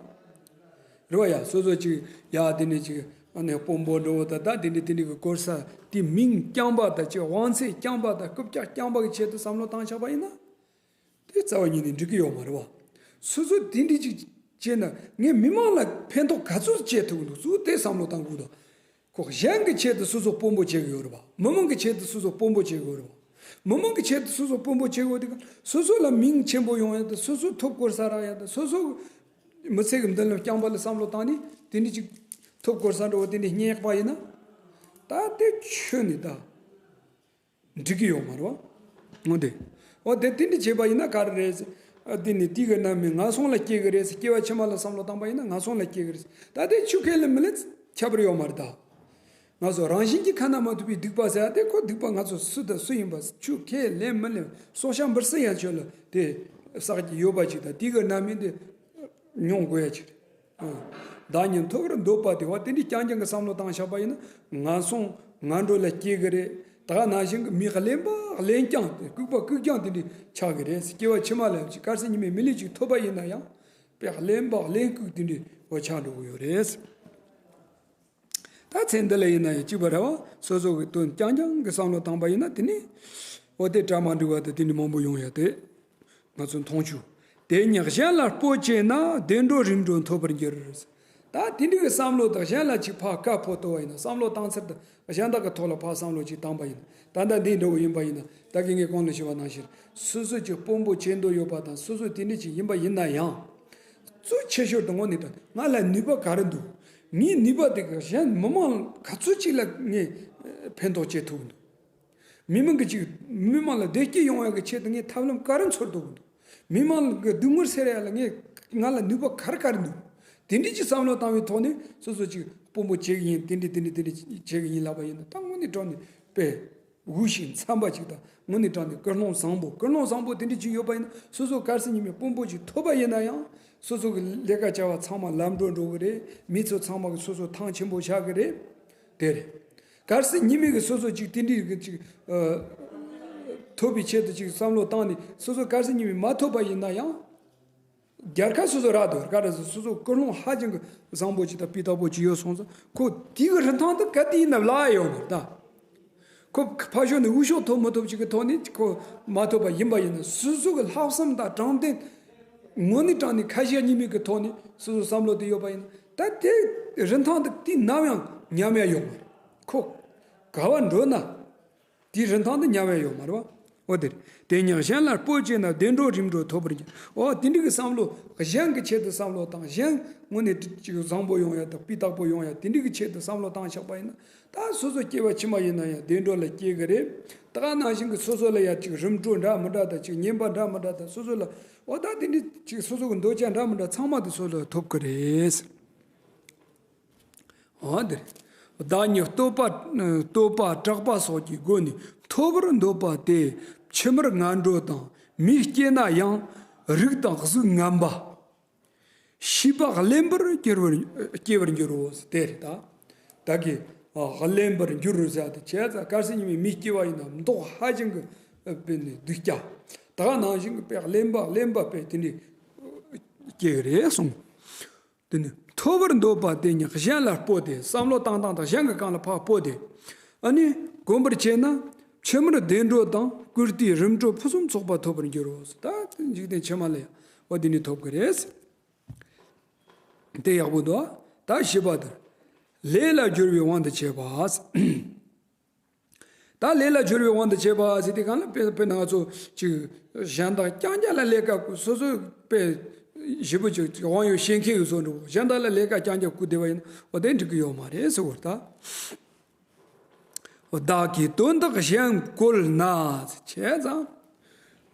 རེད་བ་ཡ། སོ་སོ་ཅིག་ཡ་དེ་ནས་ཅིག་ཨ་ནི་དཔོན་པོ་འདྲ་བོ་ད་ད་དེ་འདྲ་དེ་འདྲ་གི་དགོས་ས་དེ། མིང་རྐྱང་པ་དང་ཅིག་དབང་ཚད་རྐྱང་པ་དང་རྐུབ་བཀྱག་རྐྱང་པ་གི་ཆེད་དུ་བསམ་བློ་བཏང་བཞག་པ་ཡིན་ན། དེ་རྩ་བ་ཉིད་ནས་འགྲིག་གི་ཡོད་མ་རེད་བ། སོ་སོ་དེ་འདྲ་ཅིག་བྱས་ན་ངས་མི་མང་ལ་ཕན་ཐོགས་ག་ཚོད་བྱེད་ཐུབ་ཀྱི་འདུག་ཚུར་དེ་བསམ་བློ་བཏང་དགོས་འདུག་ཁོ་གཞན་གྱི་ཆེད་དུ་སོ་སོ་དཔོན་པོ་བྱེད་ཀྱི་ཡོད་རེད་བ། མི་མང་གི་ཆེད་དུ་སོ་སོ་དཔོན་པོ་བྱེད་ཀྱི་ཡོད་རེད་བ། མི་མང་གི་ཆེད་དུ་སོ་སོ་དཔོན་པོ་བྱེད་ཀྱི་ཡོད་དུས། སོ་སོ་ལ་མིང་ཆེན་པོ་ཡོང་ཡ་དང་། སོ་སོ་ཐོབ་དགོས་ས་རག་ཡ་དང་། སོ་སོ་མི་ཚེ་གི་མདུན་ལམ་རྐྱང་པ་ལ་བསམ་བློ་བཏང་ནས་དེ་འདྲ་ཅིག་ཐོབ་དགོས་ས་འདྲ་བོ་དེ་འདྲ་སྙེག་པ་ཡིན་ན། ད་དེ་ཁྱོན་ནས་ད་འགྲིག་གི་ཡོད་མ་རེད་བ། འོ་དེ། འོ་དེ་དེ་འདྲ་བྱས་པ་ཡིན་ན་ག་རེ་རེད། ཨ་དེ་ནི་དེ་གི་རྣམ་སྨིན་ངན་སོང་ལ་སྐྱེ་གི་རེད། སྐྱེ་བ་ཕྱི་མ་ལ་བསམ་བློ་བཏང་པ་ཡིན་ན་ངན་སོང་ལ་སྐྱེ་གི་རེད། ད་དེ་ཆོས་ཁས་ལེན་མི་ལེན་ཁྱད་པར་ཡོད་མ་རེད་ད། ང་ཚོ་རང་བཞིན་གྱིས་ཁ་ན་མ་ཐོ་བའི་སྡིག་པ་ཟེར་ཡ་དེ། ཁོ་སྡིག་པ་ང་ཚོ་སུ་དང་སུ་ཡིན་པ། ཆོས་ཁས་ལེན་མི་ལེན། སྲོག་ཤ་འབུར་སྲི་ཡན་ཆོད་ལ་དེ་བསགས་ཀྱི་ཡོད་པ་ཅིག་དང་། དེ་གི་རྣམ་སྨིན་དེ་མྱོང་དགོས་ཡ་ཅིག་རེད། ཨ། བདག་ཉིད་མཐོ་བར་འདོད་པ་དེ། བ་དེ་འདྲའི་རྐྱང་རྐྱང་གི་བསམ་བློ་བཏང་བཞག་པ་ཡིན་ན། ངན་སོང་ངན་འགྲོ་ལ་སྐྱེ་གི་རེད། ད་ག་ནང་བཞིན་གྱི་མི་གླེན་པ་གླེན་རྐྱང་དེ། ལྐུགས་པ་ལྐུགས་རྐྱང་དེ་འདྲའི་ཆགས་གི་རེད། སྐྱེ་བ་ཕྱི་མ་ལ་ཅིག་དཀར་ཟས་ཉི་མའི་མི་ལུས་ཅིག་ཐོབ་པ་ཡིན་ན་ཡང་། དཔེ་གླེན་པ་གླེན་ལྐུགས་དེ་འདྲའི་བ་ཆགས་འགྲོ་གི་ཡོད་རེད། ད་ཚེ་འདི་ལ་ཡིན་ན་ཡང་གཅིག་པ་རེད་བ། སོ་སོ་གི་དོན་རྐྱང་རྐྱང་གི་བསམ་བློ་བཏང་པ་ཡིན་ན། དེ་ནི་འོ་དེ་གྲ་མ་འགྲིག་པ་དང་དེ་འདྲ་མང་པོ་ཡོང་ཡ་དེ་ང་ཚོ་མཐོང་ཆོག་དེ་ཉིད་གཞན་ལ་སྤོ་བྱས་ན། བདེ་འགྲོ་རིམ་གྲོ་ཐོབ་པར་འགྱུར། ད་དེ་འདྲ་གི་བསམ་བློ་དང་གཞན་ལ་ཅིག་ཕར་བཀའ་ཕོ་ཐོབ་པ་ཡིན་ན། བསམ་བློ་བཏང་ཚུལ་དང་གཞན་དག་གི་ཐོག་ལ་ཕར་བསམ་བློ་ཅིག་བཏང་པ་ཡིན་ན། ད་ལྟ་འདི་འདྲ་བོ་ཡིན་པ་ཡིན་ན། ད་གིན་ངས་གོང་ལ་ཞུས་པ་ནང་བཞིན། སོ་སོ་ཅིག་དཔོན་པོ་བྱེད་འདོད་ཡོད་པ་དང་། སོ་སོ་དེ་འདྲ་ཅིག་ཡིན་པ་ཡིན་ན་ཡང་། གཙོ་ཆེ་ཤོས་དེ་དངོས་གནས་དྲང་ང་ལ་ནུས་པ་ག་རེ་འདུག་ངའི་ནུས་པ་དེ་གིས་གཞན་མི་མང་ག་ཚོད་ཅིག་ལ་ངས་ཕན་ཐོགས་བྱེད་ཐུབ་འདུག་མི་མང་གི་ཅིག་མི་མང་ལ་བདེ་སྐྱིད་ཡོང་ཡག་གི་ཆེད་དུ་ངས་ཐབས་ལམ་ག་རེ་འཚོལ་ཐུབ་འདུག་མི་མང་གི་སྡུག་བསྔལ་སེལ་ཡག་ལ་ངས་ང་ལ་ནུས་པ་ག་རེ་ག་རེ་འདུག་དེ་འདྲའི་ཅིག་བསམ་བློ་བཏང་བའི་ཐོག་ནས། སོ་སོ་ཅིག་དཔོན་པོ་བྱེད་ཀྱི་ཡིན། དེ་འདྲ་དེ་འདྲ་དེ་འདྲ་བྱེད་ཀྱི་ཡིན་ལབ་པ་ཡིན་ན། ད་དངོས་གནས་དྲང་གནས་དཔེ། དབུལ་ཞིང་འཚམ་པ་ཅིག་དང་། དངོས་གནས་དྲང་གནས་ཀུན་སློང་བཟང་པོ། ཀུན་སློང་བཟང་པོ་དེ་འདྲ་ཅིག་ཡོད་པ་ཡིན་ན། སོ་སོ་དཀར་ཟས་ཉི་མའི་དཔོན་པོ་ཅིག་ཐོབ་པ་ཡིན་ན་ཡང་། སོ་སོ་གི་ལས་ཀ་བྱ་བ་ཚང་མ་ལམ་འགྲོ་འགྲོ་གི་རེད། མི་ཚོ་ཚང་མ་གི་སོ་སོ་ཐང་ཆེན་པོ་ཆགས་གི་རེད། དེ་རེད། དཀར་ཟས་ཉི་མའི་གི་སོ་སོ་ཅིག་དེ་འདྲའི་གི་ཅིག་ཨ། ཐོབ་པའི་ཆེད་དུ་ཅིག་བསམ་བློ་བཏང་ནས། སོ་སོ་དཀར་ཟས་ཉི་མའི་མ་ཐོབ་པ་ཡིན་ན་ཡང་། རྒྱལ་ཁ་སོ་སོ་རག་འདུག་ག་རེ་ཟེར། སོ་སོ་ཀུན་སློང་ཧ་ཅང་གི་བཟང་པོ་ཅིག་དང་སྤུས་དག་པོ་ཅིག་ཡོད་སོང་ཙང་། ཁོ་དེ་གི་རིན་ཐང་དེ་ག་དུས་ཡིན་ན་བརླག་ཡ་ཡོད་མ་རེད་ད། ཁོ་ཕར་ཕྱོགས་ནས་འོས་ཤོག་ཐོབ་མི་ཐོབ་ཅིག་གི་ཐོག་ནས་ཁོ་མ་ཐོབ་པ་ཡིན་པ་ཡིན་ན། སོ་སོ་གི་ལྷག་བསམ་དང་དྲང་བདེན། དངོས་གནས་དྲང་གནས་ཁ་ཞེ་གཉིས་མེད་ཀྱི་ཐོག་ནས་སོ་སོ་བསམ་བློ་དེ་ཡོད་པ་ཡིན་ན། ད་དེ་རིན་ཐང་དེ་དུས་ནམ་ཡང་ཉམས་ཡ་ཡོད་མ་རེད། ཁོ་ག་བ་འགྲོ་ན། དེའི་རིན་ཐང་དེ་ཉམས་ཡ་ཡོད་མ་རེད་བ། འོ་དེ་རེད། དེ་ཉིད་གཞན་ལ་སྤོ་བྱས་ན་བདེ་འགྲོ་རིམ་གྲོ་ཐོབ་པར་འགྱུར། འོ་དེ་འདྲ་གི་བསམ་བློ་གཞན་གྱི་ཆེད་དུ་བསམ་བློ་བཏང་། གཞན་དངོས་གནས་ཅིག་བཟང་པོ་ཡོང་ཡ་དང་སྤུས་དག་པོ་ཡོང་ཡ་དེ་འདྲ་གི་ཆེད་དུ་བསམ་བློ་བཏང་ཆགས་པ་ཡིན་ན། ད་སོ་སོ་སྐྱེ་བ་ཕྱི་མ་ཡིན་ན་ཡང་བདེ་འགྲོ་ལ་སྐྱེ་གི་རེད། ད་ག་ནང་བཞིན་གྱི་སོ་སོ་ལ་ཡང་ཅིག་རིམ་གྲོ་འདྲ་མི་འདྲ་དང་ཅིག་ཉེས་པ་འདྲ་མི་འདྲ་དང་སོ་སོ་ལ་འོ་ད་དེ་འདྲ་ཅིག་སོ་སོ་གི་འདོད་ཆགས་འདྲ་མི་འདྲ་ཚང་མ་དེ་སོ་སོ་ལ་ཐོབ་གི་རེད། འོ་འདིར། བདག་ཉིད་བསྟོད་པ། བསྟོད་པ་གྲགས་པ་སོགས་ཀྱི་སྒོ་ནས་ཐོབ་པར་འདོད་པ་དེ་ཕྱི་མར་ངན་འགྲོ་དང་མིས་སྐྱེས་ན་ཡང་རིགས་དང་གཟུགས་ངན་པ། ཤེས་པ་གླེན་པར་སྐྱེ་བར་སྐྱེ་བར་འགྱུར་རོ། དེ་རེད་ད། ད་གི་གླེན་པར་འགྱུར་རོ་ཟེར་ཏེ་བྱས་ཙང་དཀར་ཟས་ཉི་མའི་མིས་སྐྱེ་བ་ཡིན་ན་མདོག་ཧ་ཅང་གི་དཔེ་ནི་སྡུག་སྐྱ། ད་ག་ནང་བཞིན་གི་དཔེ་གླེན་པ་གླེན་པ་དཔེ་དེ་འདྲའི་སྐྱེ་གི་རེད་གསུངས། དེ་ནི་ཐོབ་པར་འདོད་པ་དེ་ཉིད་གཞན་ལ་སྤོ་སྟེ། བསམ་བློ་བཏང་སྟངས་དང་གཞན་གྱི་རྐང་ལ་ཕར་སྤོ་སྟེ། ཨ་ནི་གོམས་པར་བྱས་ན་ཕྱི་མར་བདེ་འགྲོ་དང་བཀུར་སྟི་རིམ་གྲོ་ཕུན་སུམ་ཚོགས་པ་ཐོབ་པར་འགྱུར་རོ། ད་འཇིག་རྟེན་ཕྱི་མ་ལ་ཡང་འོ་དེ་ནི་ཐོབ་ཀྱི་རེད། དེ་ཡག་པོ་འདུག་ད་བཞི་པ་དེར། ལས་ལ་སྦྱོར་བའི་དབང་དུ་བྱས་པ། ད་ལས་ལ་སྦྱོར་བའི་དབང་དུ་བྱས་པ་ཟེར་དེ་གང་ལ་དཔེ་དཔེར་ན་ང་ཚོ་ཅིག་གཞན་དག་རྐྱང་རྐྱང་ལ་ལས་ཀ་བསྐུར། སོ་སོའི་དཔེ་ཞེ་པོ་ཅིག་དབང་ཡོད་བཤད་མཁན་ཡོད་བཟོ་འགྲོ། གཞན་དག་ལ་ལས་ཀ་རྐྱང་རྐྱང་བསྐུར་བསྡད་པ་ཡིན་ན་འོ་དེ་འགྲིག་གི་ཡོད་མ་རེད་ཟེར་བ་ད། བདག་གིས་དོན་དག་གཞན་བཀོལ་ན་བྱས་ཙང་།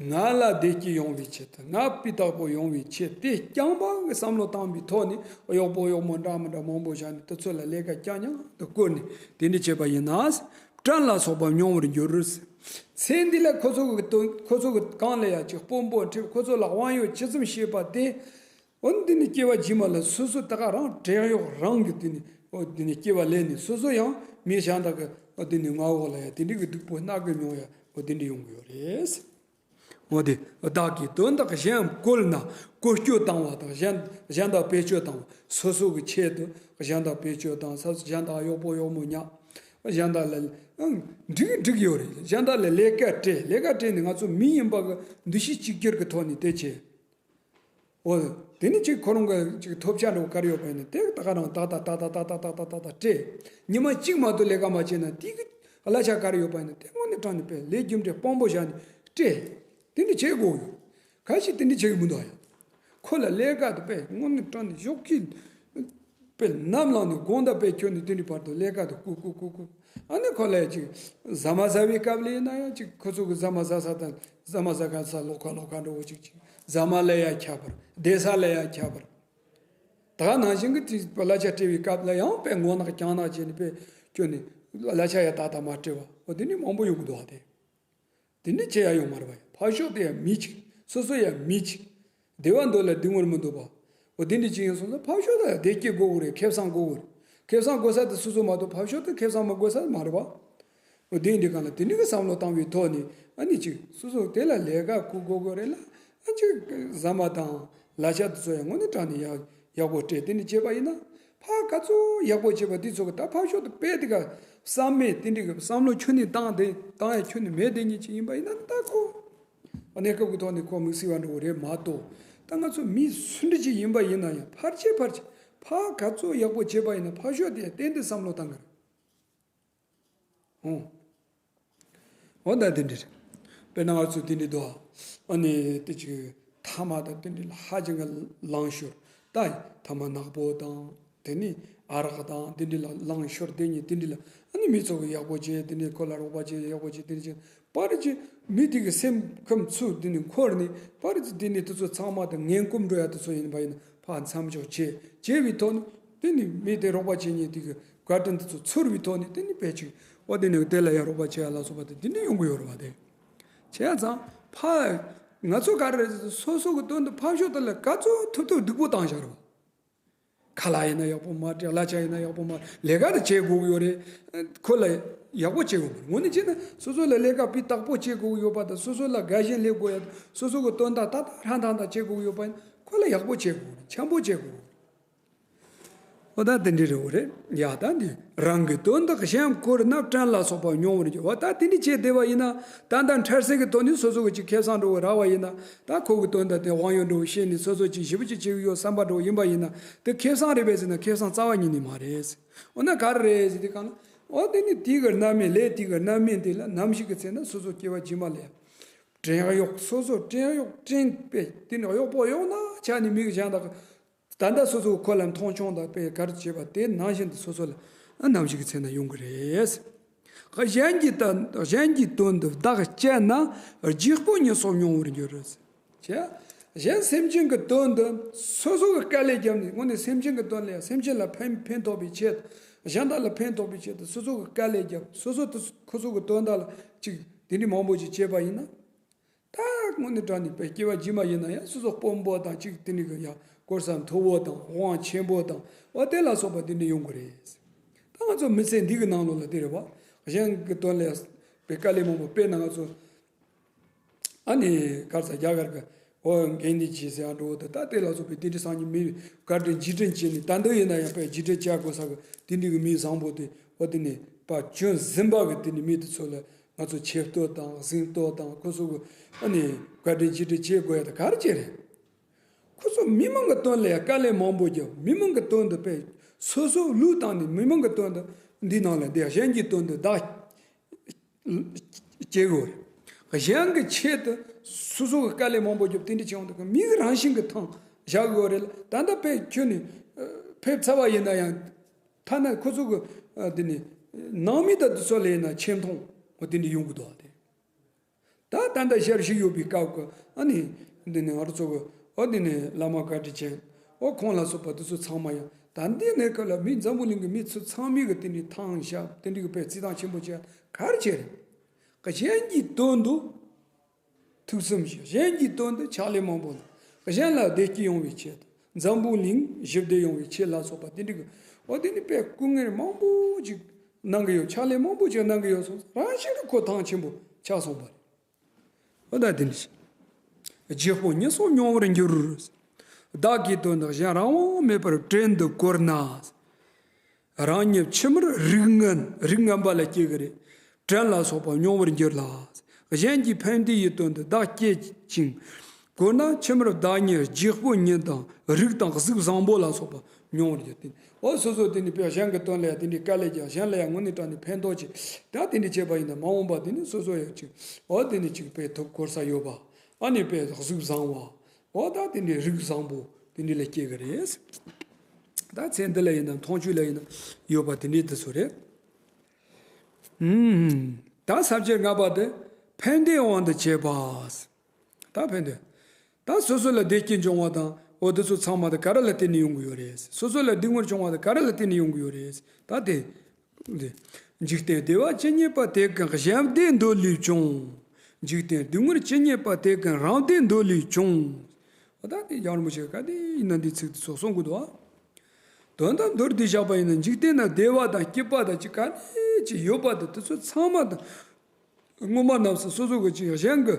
ང་ལ་བདེ་སྐྱིད་ཡོང་བའི་ཆེད་དུ། ང་སྤུས་དག་པོ་ཡོང་བའི་ཆེད་དེ་རྐྱང་པ་གི་བསམ་བློ་བཏང་བའི་ཐོག་ནས་གཡོག་པོ་གཡོག་མོ་འདྲ་མི་འདྲ་མང་པོ་བཞག་ནས་དེ་ཚོ་ལ་ལས་ཀ་རྐྱང་རྐྱང་དུ་བསྐུར་ནས་དེ་འདྲ་བྱས་པ་ཡིན་ན། བཀྲེན་ལ་སོགས་པ་མྱོང་བར་འགྱུར། ཚེ་འདི་ལ་ཁོ་ཚོ་གི་དོན་ཁོ་ཚོ་གི་གང་ལ་ཡ་ཅིག་དཔོན་པོ་ཁྲིམས་ཁོ་ཚོ་ལ་དབང་ཡོད་ཇི་ཙམ་བྱས་པ་དེ། འོ་འདི་ནི་སྐྱེ་བ་རྗེས་མ་ལ་སོ་སོ་ད་ག་རང་བྲན་གཡོག་རང་གི་དེ་ནི་འོ་འདི་ནི་སྐྱེ་བ་ལེན་ནས་སོ་སོ་ཡང་མི་གཞན་དག་གི་འོ་འདི་ནི་མངའ་འོག་ལ་ཡ་དེ་འདྲི་གི་སྡུག་པོ་སྣ་གི་མྱོང་ཡ་འོ་དེ་འདྲི་ཡོང་གི་ཡོད་རེད། འོ་དེ་བདག་གིས་དོན་དག་གཞན་བཀོལ་ན། བཀོལ་སྤྱོད་བཏང་བ་དང་གཞན་གཞན་དག་བེད་སྤྱོད་བཏང་བ། སོ་སོ་གི་ཆེད་དུ་གཞན་དག་བེད་སྤྱོད་བཏང་ས། གཞན་དག་གཡོག་པོ་གཡོག་མོ་ཉག་གཞན་དག་ལ་འགྲིག་འགྲིག་ཡོད་རེད། གཞན་དག་ལ་ལས་ཀ་སྤྲད། ལས་ཀ་སྤྲད་ནས་ང་ཚོ་མི་ཡིན་པ་གི་འདུ་ཤེས་གཅིག་གྱུར་གི་ཐོག་ནས་དེ་བྱས། འོ། དེ་ནི་ཅིག་ཁོ་རང་གི་ཅིག་ཐོབ་ཆ་འདྲ་བོ་ག་རེ་ཡོད་པ་ཡིན་ན་དེ་ད་ག་རང་ཏག་ཏག་ཏག་ཏག་སྤྲད། ཉི་མ་གཅིག་མ་གཏོགས་ལས་ཀ་མ་བྱས་ན་དེ་གི་གླ་ཆ་ག་རེ་ཡོད་པ་ཡིན་ན་དེ་དངོས་གནས་དྲང་གནས་དཔེ་ལས་རྒྱུ་འབྲས་དཔང་པོ་བཞག་ནས་སྤྲད། དེ་འདྲ་བྱེད་དགོས་ཡོད། ག་ཞིག་དེ་འདྲ་བྱེད་གི་མི་འདུག་ཡ། ཁོ་ལ་ལས་ཀ་དེ་དཔེ་དངོས་གནས་དྲང་གནས་ཞོགས་ཀྱི་དཔེ་ནམ་ལངས་ནས་དགོང་དག་དཔེ་ཁྱོད་ནས་དེ་འདྲའི་བར་དུ་ལས་ཀ་དེ་བསྐུར་བསྐུར་བསྐུར་བསྐུར། ཨ་ནི་ཁོ་ལ་ཡ་ཅིག་ཟ་མ་ཟ་བའི་སྐབས་ལ་ཡིན་ན་ཡང་ཅིག་ཁོ་ཚོ་གི་ཟ་མ་ཟ་ས་དང་ཟ་མ་ཟ་ག་ས་ལོགས་ཁ་ལོགས་ཁ་འགྲོ་བོ་ཅིག་ཅིག་ཟ་མ་ལ་ཡ་ཁྱབ་པར། བསྡད་ས་ལ་ཡ་ཁྱབ་པར། ད་ག་ནང་བཞིན་གི་དེ་གླ་ཆ་སྤྲད་པའི་སྐབས་ལ་ཡང་དཔེ་ངོ་ནག་རྐྱང་ནག་བྱས་ནས་དཔེ་སྐྱོན་ནས་གླ་ཆ་ཡ་ཏག་ཏག་མ་སྤྲད་པ་འོ་དེ་ནི་མང་པོ་ཡོང་གི་འདུག་བ་དེ། དེ་འདྲ་བྱེད་ཡ་ཡོད་མ་རེད་པ། ཕར་ཕྱོགས་དེ་ཡང་མི་གཅིག་སོ་སོ་ཡང་མི་གཅིག་བདེ་བ་འདོད་ལ་སྡུག་བསྔལ་མི་འདོད་པ། འོ་དེ་འདྲ་ཅིག་ཡིན་སོང་ཙང་ཕར་ཕྱོགས་དེ་ཡང་བདེ་སྐྱིད་དགོས་དགོས་རེད། ཁེ་བཟང་དགོས་དགོས་རེད། ཁེ་བཟང་དགོས་ས་དེ་སོ་སོ་མ་གཏོགས་ཕར་ཕྱོགས་དེ་ཁེ་བཟང་མི་དགོས་ས་མ་རེད་པ། འོ་དེ་འདྲ་གང་ལ་དེ་འདྲ་གི་བསམ་བློ་བཏང་བའི་ཐོག་ནས་ཨ་ནི་ཅིག་སོ་སོ་དེ་ལ་ལས་ཀ་བསྐུར་དགོས་དགོས་རེད་ལ། ཨ་ཅིག་ཟ་མ་དང་ལ་ཆ་དེ་ཚོ་ཡང་དངོས་གནས་དྲང་ནས་ཡག་ཡག་པོ་སྤྲད། དེ་ནི་བྱས་པ་ཡིན་ན་ཕར་ག་ཚོད་ཡག་པོ་བྱས་པ་དེ་ཚོ་གི་ད་ཕར་ཕྱོགས་དུ་དཔེ་དེ་ག་བསམ་མེད་དེ་འདྲ་གི་བསམ་བློ་ཁྱོན་ནས་བཏང་དེ་བཏང་ཡ་ཁྱོན་ནས་མེད་དེ་ཉིད་ཅིག་ཡིན་པ་ཡིན་ན་ད་ཁོ་གནས་སྐབས་ཀྱི་ཐོག་ནས་ཁོ་དམིགས་བསལ་བ་འགྲོ་གི་རེད་མ་གཏོགས། ད་ང་ཚོ་མི་སུ་འདྲ་ཅིག་ཡིན་པ་ཡིན་ན་ཡང་ཕར་ཆེ་ཕར་ཆེ་ཕར་ག་ཚོད་ཡག་པོ་བྱས་པ་ཡིན་ན་ཕར་ཕྱོགས་དེ་ཏན་ཏན་བསམ་བློ་བཏང་གི་རེད། ཨོ། འོ་ད་དེ་འདྲ་རེད། དཔེར་ན་ང་ཚོ་དེ་འདྲ་འདུག་ཨ་ནི་དེ་ཅིག་ཐ་མག་དང་དེ་འདྲ་ལ་ཧ་ཅང་གི་ལང་ཤོར། ད་ཐ་མག་ནག་པོ་དང་དེ་ནི་ཨ་རག་དང་དེ་འདྲ་ལ་ལང་ཤོར། དེ་ཉིད་དེ་འདྲ་ལ་ཨ་ནི་མི་ཚོ་གི་ཡག་པོ་བྱས། དེ་འདྲ་ཁོ་ལ་རོགས་པ་བྱས། ཡག་པོ་བྱས། དེ་འདྲ་བྱས་པར་ཅིག་མི་དེ་གི་སེམས་ཁམས་ཚུར་དེ་ནི་འཁོར་ནས་པར་ཅིག་དེ་ནི་དེ་ཚོ་ཚང་མ་དང་ངན་གོམས་འགྲོ་ཡ་དེ་ཚོ་ཡིན་པ་ཡིན་ན་ཕར་མཚམས་འཇོག་བྱས། བྱས་པའི་ཐོག་ནས་དེ་ནི་མི་དེ་རོགས་པ་བྱེད་མཁན་དེ་གི་བཀའ་དྲིན་དེ་ཚོ་ཚོར་བའི་ཐོག་ནས་དེ་ནི་དཔེ་ཅིག་འོ་དེ་ནི་དེ་ལ་ཡ་རོགས་པ་བྱེད་ཡ་ལ་སོགས་པ་དེ་དེ་ནི་ཡོང་གི་ཡོད་རེད་བ། དེ་བྱས་ཙང་ཕར་ང་ཚོ་ག་རེ་རེད། སོ་སོ་གི་དོན་དུ་ཕར་ཕྱོགས་དེ་ལ་ག་ཚོད་ཐུབ་ཐུབ་སྡུག་པོ་བཏང་བཞག་རེད་བ། ཁ་ལག་ཡིན་ན་ཡག་པོ་མ་སྤྲད། གླ་ཆ་ཡིན་ན་ཡག་པོ་མ། ལས་ཀ་དེ་བྱེད་དགོས་ཀྱི་ཡོད་རེད། ཁོ་ལ་ཡག་པོ་བྱེད་དགོས་མ་རེད། དངོས་གནས་བྱས་ན་སོ་སོ་ལ་ལས་ཀ་སྤུས་དག་པོ་བྱེད་དགོས་ཀྱི་ཡོད་པ་དང་། སོ་སོ་ལ་དགའ་ཞེན་སླེབས་དགོས་ཡ་དང་། སོ་སོ་གི་དོན་དག་ཏག་ཏག་ཧྲང་ཐང་ཐང་བྱེད་དགོས་ཀྱི་ཡོད་པ་ཡིན་ན་ཁོ་ལ་ཡག་པོ་བྱེད་དགོས་རེད། འཆམ་པོ་བྱེད་དགོས་རེད། འོ་ད་དེ་འདྲ་རེད། འོ་རེད་ཡ། ད་འདི་རང་གི་དོན་དག་གཞན་བཀོལ་ན་བཀྲེན་ལ་སོགས་པ་མྱོང་བར་འགྱུར། འོ་ད་དེ་འདྲ་བྱས་བསྡད་པ་ཡིན་ན་ད་ལྟ་འཕྲལ་སེལ་གྱི་ཐོག་ནས་སོ་སོ་གི་ཅིག་ཁེ་བཟང་འགྲོ་བའི་རག་པ་ཡིན་ན། ད་ཁོ་གི་དོན་དག་དེ་དབང་ཡོད་འགྲོ་བའི་ཤེས་ནས་སོ་སོ་ཅིག་ཞེ་པོ་ཅིག་བྱེད་ཀྱི་ཡོད་བསམ་པ་འགྲོ་ཡིན་པ་ཡིན་ན་དེ་ཁེ་བཟང་རེད་པས་ཟེར་ན་ཁེ་བཟང་རྩ་བ་ཉིད་ནས་མ་རེད། འོ་ན་ག་རེ་རེད་ཟེར་དུས་གང་ལ། འོ་དེ་ནི་དེ་གི་རྣམ་སྨིན། ལས་དེ་གི་རྣམ་སྨིན་དེ་ལ་ནམ་ཞིག་གི་ཚེ་ན་སོ་སོ་སྐྱེ་བ་རྗེས་མ་ལ་ཡང་ བྲན་གཡོག་སོ་སོ་བྲན་གཡོག་བྲན་པས་དེ་ནི་གཡོག་པོ་གཡོག་ན་ཆ་ནི་མི་གཞན་དག་ད་ལྟ་སོ་སོ་ཁོ་ལ་མཐོང་ཆུང་དང་དཔེ་གར་བྱེད་པ་དེ་ནང་བཞིན་དུ་སོ་སོ་ལ་ནམ་ཞིག་གི་ཚེ་ན་ཡོང་གི་རེད། གཞན་གྱི་དོན་གཞན་གྱི་དོན་དུ་བདག་སྤྱད་ན་རྗེས་དཔག་ཉེས་གསོག་མྱོང་བར་འགྱུར། ཅེས། གཞན་སེམས་ཅན་གྱི་དོན་དུ་སོ་སོ་གི་དཀའ་ལས་བརྒྱབ་ནས་དངོས་གནས་སེམས་ཅན་གྱི་དོན་ལ་ཡང་སེམས་ཅན་ལ་ཕན་ཕན་ཐོགས་པའི་ཆེད་དུ་གཞན་དག་ལ་ཕན་ཐོགས་པའི་ཆེད་དུ་སོ་སོ་གི་དཀའ་ལས་བརྒྱབ་སོ་སོ་དུ་ཁོ་ཚོ་གི་དོན་དག་ལ་ཅིག་དེ་འདྲའི་མང་པོ་ཅིག་བྱས་པ་ཡིན་ན། ད་དངོས་གནས་དྲང་གནས་པའི་སྐྱེ་བ་རྗེས་མ་ཡིན་ན་ཡང་སོ་སོ་དཔོན་པོ་དང་གཅིག་དེ་འདྲའི་གི་ཡང་གོ་ས་མཐོ་བོ་དང་དབང་ཆེན་པོ་དང་འོ་དེ་ལ་སོགས་པ་དེ་འདྲ་ཡོང་གི་རེད། ད་ང་ཚོ་མི་ཚེ་འདི་གི་ནང་ལོགས་ལ་དེ་རེད་བ། གཞན་གི་དོན་ལ་པའི་དཀའ་ལས་མང་པོ་དཔེར་ན་ང་ཚོ་ཨ་ནི་གར་ས་རྒྱ་གར་གི་འོ་འགན་འདི་བྱེད་ཟེར་ཡང་འགྲོ་དང་ད་དེ་ལ་སོགས་པའི་དེ་འདྲའི་སང་ཉིན་མི་བཀའ་དྲིན་རྗེས་དྲན་བྱས་ནས་ད་འདི་ཡིན་ན་ཡང་པའི་རྗེས་དྲན་བྱ་དགོས་ས་གི་དེ་འདྲའི་གི་མི་བཟང་པོ་དེ་འོ་དེ་ནས་པ་གྱོན་ཟིན་པ་གི་དེ་འདྲའི་མི་དེ་ཚོ་ལ། ང་ཚོ་ཆེ་བསྟོད་དང་གཟེངས་བསྟོད་དང་ཁོ་ཚོ་གི་ཨ་ནི་བཀའ་དྲིན་རྗེས་དྲན་བྱེད་དགོས་ཡ་དེ་ག་རེ་བྱས་རེད། ཁོ་ཚོ་མི་མང་གི་དོན་ལ་ཡ་དཀའ་ལས་མང་པོ་བརྒྱབ་མི་མང་གི་དོན་དུ་དཔེ་སོ་སོ་ལུས་བཏང་ནས་མི་མང་གི་དོན་དུ་འདི་ནང་ལ་འདི་གཞན་གྱི་དོན་དུ་བདག་སྐྱེ་དགོས་རེད། གཞན་གྱི་ཆེད་དུ་སོ་སོ་གི་དཀའ་ལས་མང་པོ་བརྒྱབ་དེ་འདྲ་བྱས་འོང་དུས་མི་གི་རང་བཞིན་གྱི་ཐང་བཞག་དགོས་རེད་ལ་ད་ལྟ་དཔེ་ཁྱོད་ནི་ཕེབས་ཚར་བ་ཡིན་ན་ཡང་། ཐ་ན་ཁོ་ཚོ་གི་ཨ་དེ་ནི་ནང་མི་དང་དེ་ཚོ་ལ་ཡིན་ན་ཆེ་མཐོང་འོ་དེ་འདྲ་ཡོང་གི་འདུག་སྟེ། ད་ད་ལྟ་ཞབས་ཞུ་ཡོད་པའི་སྐབས་ཀྱི་ཨ་ནི་འདི་ནི་ང་རང་ཚོ་གི་འོ་དེ་ནི་བླ་མ་བཀའ་དྲིན་ཅན་འོ་ཁོང་ལ་སོགས་པ་དེ་ཚོ་ཚང་མ་ཡང་ད་འདི་ནས་ཁ་ལ་མི་འཛམ་བུ་གླིང་གི་མི་ཚོ་ཚང་མའི་གི་དེ་འདྲའི་ཐང་ཞབས་དེ་འདྲའི་གི་དཔེ་རྩིས་སྟངས་ཆེན་པོ་བྱས་ག་རེ་བྱས་རེད། གཞན་གྱི་དོན་དུ། ཐུགས་བསམ་བཞེས། གཞན་གྱི་དོན་དུ་ཕྱག་ལས་མང་པོ་གནང་། གཞན་ལ་བདེ་སྐྱིད་ཡོང་བའི་ཆེད་དུ། འཛམ་བུ་གླིང་ཞི་བདེ་ཡོང་བའི་ཆེད་ལ་སོགས་པ་དེ་འདྲ་གི་འོ་དེ་ནི་དཔེ་སྐུ་ངལ་མང་པོ་ཅིག་གནང་གི་ཡོད། ཕྱག་ལས་མང་པོ་ཅིག་གནང་གི་ཡོད་སོང་ཙང་རང་བཞིན་གྱི་ཁོ་ཐང་ཆེན་པོ་ཆགས་སོང་བ་རེད། འོ་ད་དེ་འདྲ་ཞིག་རྗེས་དཔག་ཉེས་གསོག་མྱོང་བར་འགྱུར། བདག་གི་དོན་དུ་གཞན་རང་དབང་མེད་པར་བྲན་དུ་བཀོལ་ན། རང་ཉིད་ཕྱི་མར་རིགས་ངན་རིགས་ངན་པ་ལ་སྐྱེ་གི་རེད། བྲན་ལ་སོགས་པ་མྱོང་བར་འགྱུར་ལ། གཞན་གྱི་ཕན་བདེ་ཡི་དོན་དུ་བདག་སྐྱེད་ཅིང་། བཀོལ་ན་ཕྱི་མར་བདག་ཉིད་རྗེས་དཔག་ཉེས་དང་རིགས་དང་གཟུགས་བཟང་པོ་ལ་སོགས་པ་མྱོང་བར་འགྱུར་ཏེ། འོ་སོ་སོ་དེ་ནི་དཔེ་གཞན་གྱི་དོན་ལ་ཡང་དེ་འདྲའི་དཀའ་ལས་ཀྱང་གཞན་ལ་ཡང་དངོས་གནས་དྲང་ནས་ཕན་ཐོགས་ཀྱི་ད་དེ་འདྲའི་བྱས་པ་ཡིན་ན་མ་འོངས་པ་དེ་ནི་སོ་སོ་ཡང་ཅིག་འོ་དེ་ནི་ཅིག་དཔེ་ཐོབ་གོ་ས་ཡོད་པ་ཨ་ནི་དཔེ་གཟུགས་བཟང་བ། འོ་ད་དེ་འདྲའི་རིགས་བཟང་པོ་དེ་འདྲའི་ལ་སྐྱེ་གི་རེད། ད་ཚེ་འདི་ལ་ཡིན་ན་མཐོང་ཆོས་ལ་ཡིན་ན་ཡོད་པ་དེ་འདྲའི་དེ་ཚོ་རེད། ཨུམ། ད་ས་བཅད་ལྔ་པ་དེ་ཕན་བདེའི་དབང་དུ་བྱས་པ། ད་ཕན་བདེ། ད་སོ་སོ་ལ་བདེ་སྐྱིད་འབྱུང་བ་དང་འོ་དེ་ཚོ་ཚང་མ་དེ་ག་རེ་ལ་བརྟེན་ནས་ཡོང་གི་ཡོད་རེད། སོ་སོ་ལ་སྡུག་བསྔལ་བྱུང་བ་དེ་ག་རེ་ལ་བརྟེན་ནས་ཡོང་གི་ཡོད་རེད། ད་དེ། འཇིག་རྟེན་བདེ་བ་ཇི་སྙེད་པ་དེ་ཀུན་གཞན་བདེ་འདོད་ལས་བྱུང་། འཇིག་རྟེན་སྡུག་བསྔལ་ཇི་སྙེད་པ་དེ་ཀུན་རང་བདེ་འདོད་ལས་བྱུང་། འོ་ད་དེ་རྒྱལ་བ་རིན་པོ་ཆེ་ག་དེ་ཡིན་ན་འདི་ཚིག་དེ་ཚོ་གསུང་གི་འདུག་ཨ། དོན་དམ་མདོར་བསྡུས་བཞག་པ་ཡིན་ན་འཇིག་རྟེན་ན་བདེ་བ་དང་སྐྱིད་པ་དང་ཅིག་ག་ནས་ཅིག་ཡོད་པ་དང་དེ་ཚོ་ཚང་མ་དང་། སྔོན་མ་རྣམས་སུ་སོ་སོ་གི་ཅིག་གཞན་གྱི།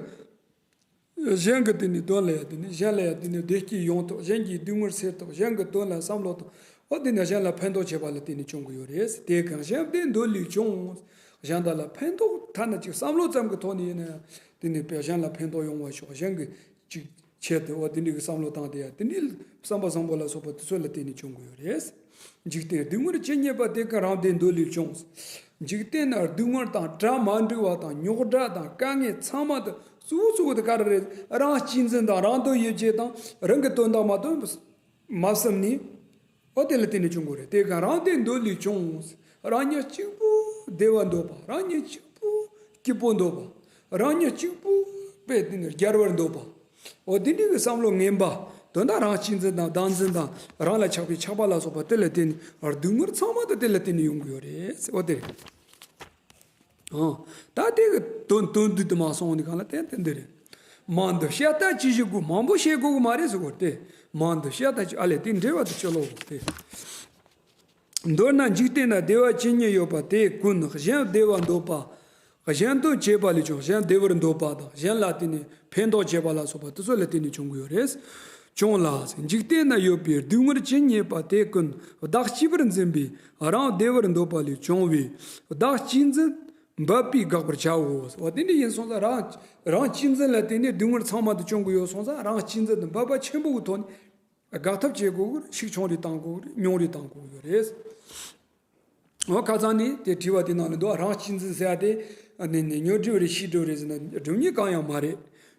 གཞན་གྱི་དེ་ནས་དོན་ལ་ཡང་དེ་ནས་གཞན་ལ་ཡང་དེ་ནས་བདེ་སྐྱིད་ཡོང་ཐུབ། གཞན་གྱི་སྡུག་བསྔལ་སེལ་ཐུབ། གཞན་གྱི་དོན་ལ་བསམ་བློ་བཏང་། འོ་དེ་ནས་གཞན་ལ་ཕན་ཐོགས་བྱེད་པ་ལ་བརྟེན་ནས་བྱུང་གི་ཡོད་རེད། དེ་ཀུན་གཞན་བདེ་འདོད་ལས་བྱུང་། གཞན་དག་ལ་ཕན་ཐོགས་ཐ་ན་ཅིག་བསམ་བློ་ཙམ་གྱི་ཐོག་ནས་ཡིན་ན་ཡང་དེ་ནས་དཔེ་གཞན་ལ་ཕན་ཐོགས་ཡོང་བ་ཤོག་གཞན་གྱི་ཅིག་ཆེད་དུ་འོ་དེ་འདྲའི་གི་བསམ་བློ་བཏང་སྟེ་ཡང་དེ་འདྲའི་བསམ་པ་བཟང་པོ་ལ་སོགས་པ་དེ་ཚོ་ལ་བརྟེན་ནས་བྱུང་གི་ཡོད་རེད། འཇིག་རྟེན་སྡུག་བསྔལ་ཇི་སྙེད་པ་དེ་ཀུན་རང་བདེ་འདོད་ལས་བྱུང་། འཇིག་རྟེན་ན་སྡུག་བསྔལ་དང་གྲ་མ་འགྲིག་པ་དང་རྙོག་དྲ་དང་དཀའ་ངལ་ཚང་མ་དེ་གཙོ་བོ་གཙོ་བོ་དེ་ག་རེ་རེད། རང་གཅེས་འཛིན་དང་རང་དོན་ཡིད་བྱེད་དང་རང་གི་དོན་དག་མ་གཏོགས་མ་བསམ་ནས། འོ་དེ་ལ་བརྟེན་ནས་བྱུང་དགོས་རེད། དེ་ཀུན་རང་བདེ་འདོད་ལས་བྱུང་། རང་ཉིད་གཅིག་པུ་བདེ་བ་འདོད་པ། རང་ཉིད་གཅིག་པུ་སྐྱིད་པོ་འདོད་པ། རང་ཉིད་གཅིག་པུ་དཔེ་དེ་ནི་རྒྱལ་བར་འདོད་པ། འོ་དེ་འདྲའི་གི་བསམ་བློ་ངན་པ། དོན་དག་རང་གཅེས་འཛིན་དང་བདག་འཛིན་དང་རང་ལ་ཆགས་པའི་ཆགས་པ་ལ་སོགས་པ་དེ་ལ་བརྟེན་ནས་སྡུག་བསྔལ་ཚང་མ་དེ་དེ་ལ་བརྟེན་ནས་ཡོང་གི་ཡོད་རེད། འོ་དེ་རེད། ཨང་། ད་དེ་གི་དོན་དོན་བསྡུས་དུ་མ་སོང་ནི་གང་ལ་བརྟེན་ཏེ་འདི་རེད། མང་དུ་བཤད་ལྟ་ཅི་ཞིག་དགོས། མང་པོ་བཤད་དགོས་གི་མ་རེད་ཟེར་གོ་དེ། མང་དུ་བཤད་ལྟ་ཅི་ཨ་ལས་དེ་འབྲེལ་བ་དུ་ཅི་ལོག་གོ་དེ། མདོར་ན་འཇིག་རྟེན་ན་བདེ་བ་ཇི་སྙེད་ཡོད་པ་དེ་ཀུན་གཞན་བདེ་བ་འདོད་པ། གཞན་དོན་བྱེད་པ་ལས་བྱུང་། གཞན་བདེ་བར་འདོད་པ་དང་གཞན་ལ་བརྟེན་ནས་ཕན་ཐོགས་བྱེད་པ་ལ་སོགས་པ་དེ་ཚོ་ལ་བརྟེན་ནས་བྱུང་གི་ཡོད་རེད། བྱུང་ལ། འཇིག་རྟེན་ན་ཡོད་པའི་སྡུག་བསྔལ་ཇི་སྙེད་པ་དེ་ཀུན་བདག་གཅེས་པར་འཛིན་པའི་རང་བདེ་བར་འདོད་པ་ལས་བྱུང་བས་བདག་གཅེས་འཛིན་འབད་པས་དགག་པར་བྱའོ། འོ་དེ་འདྲ་ཡིན་སོང་ཙང་རང་རང་གཅེས་འཛིན་ལ་བརྟེན་ནས་སྡུག་བསྔལ་ཚང་མ་དེ་བྱུང་གི་ཡོད་སོང་ཙང་རང་གཅེས་འཛིན་དེ་འབད་པ་ཆེན་པོ་གི་ཐོག་ནས། དགག་ཐབས་བྱེད་དགོས་ཀྱི་རེད། ཤུགས་ཆུང་རེ་བཏང་དགོས་ཀྱི་རེད། ཉུང་རེ་བཏང་དགོས་ཀྱི་ཡོད་རེད། འོ་ཁ་སང་ནས་དེ་དྲི་བ་དེ་ནང་ལ་འདུག་རང་གཅེས་འཛིན་ཟེར་ཡ་དེ་ནི་ནི་ཉོན་སྒྲིབ་རེད་ཤེས་སྒྲིབ་རེད་ཟེར་ན་སྒྲིབ་གཉིས་གང་ཡང་མ་རེད།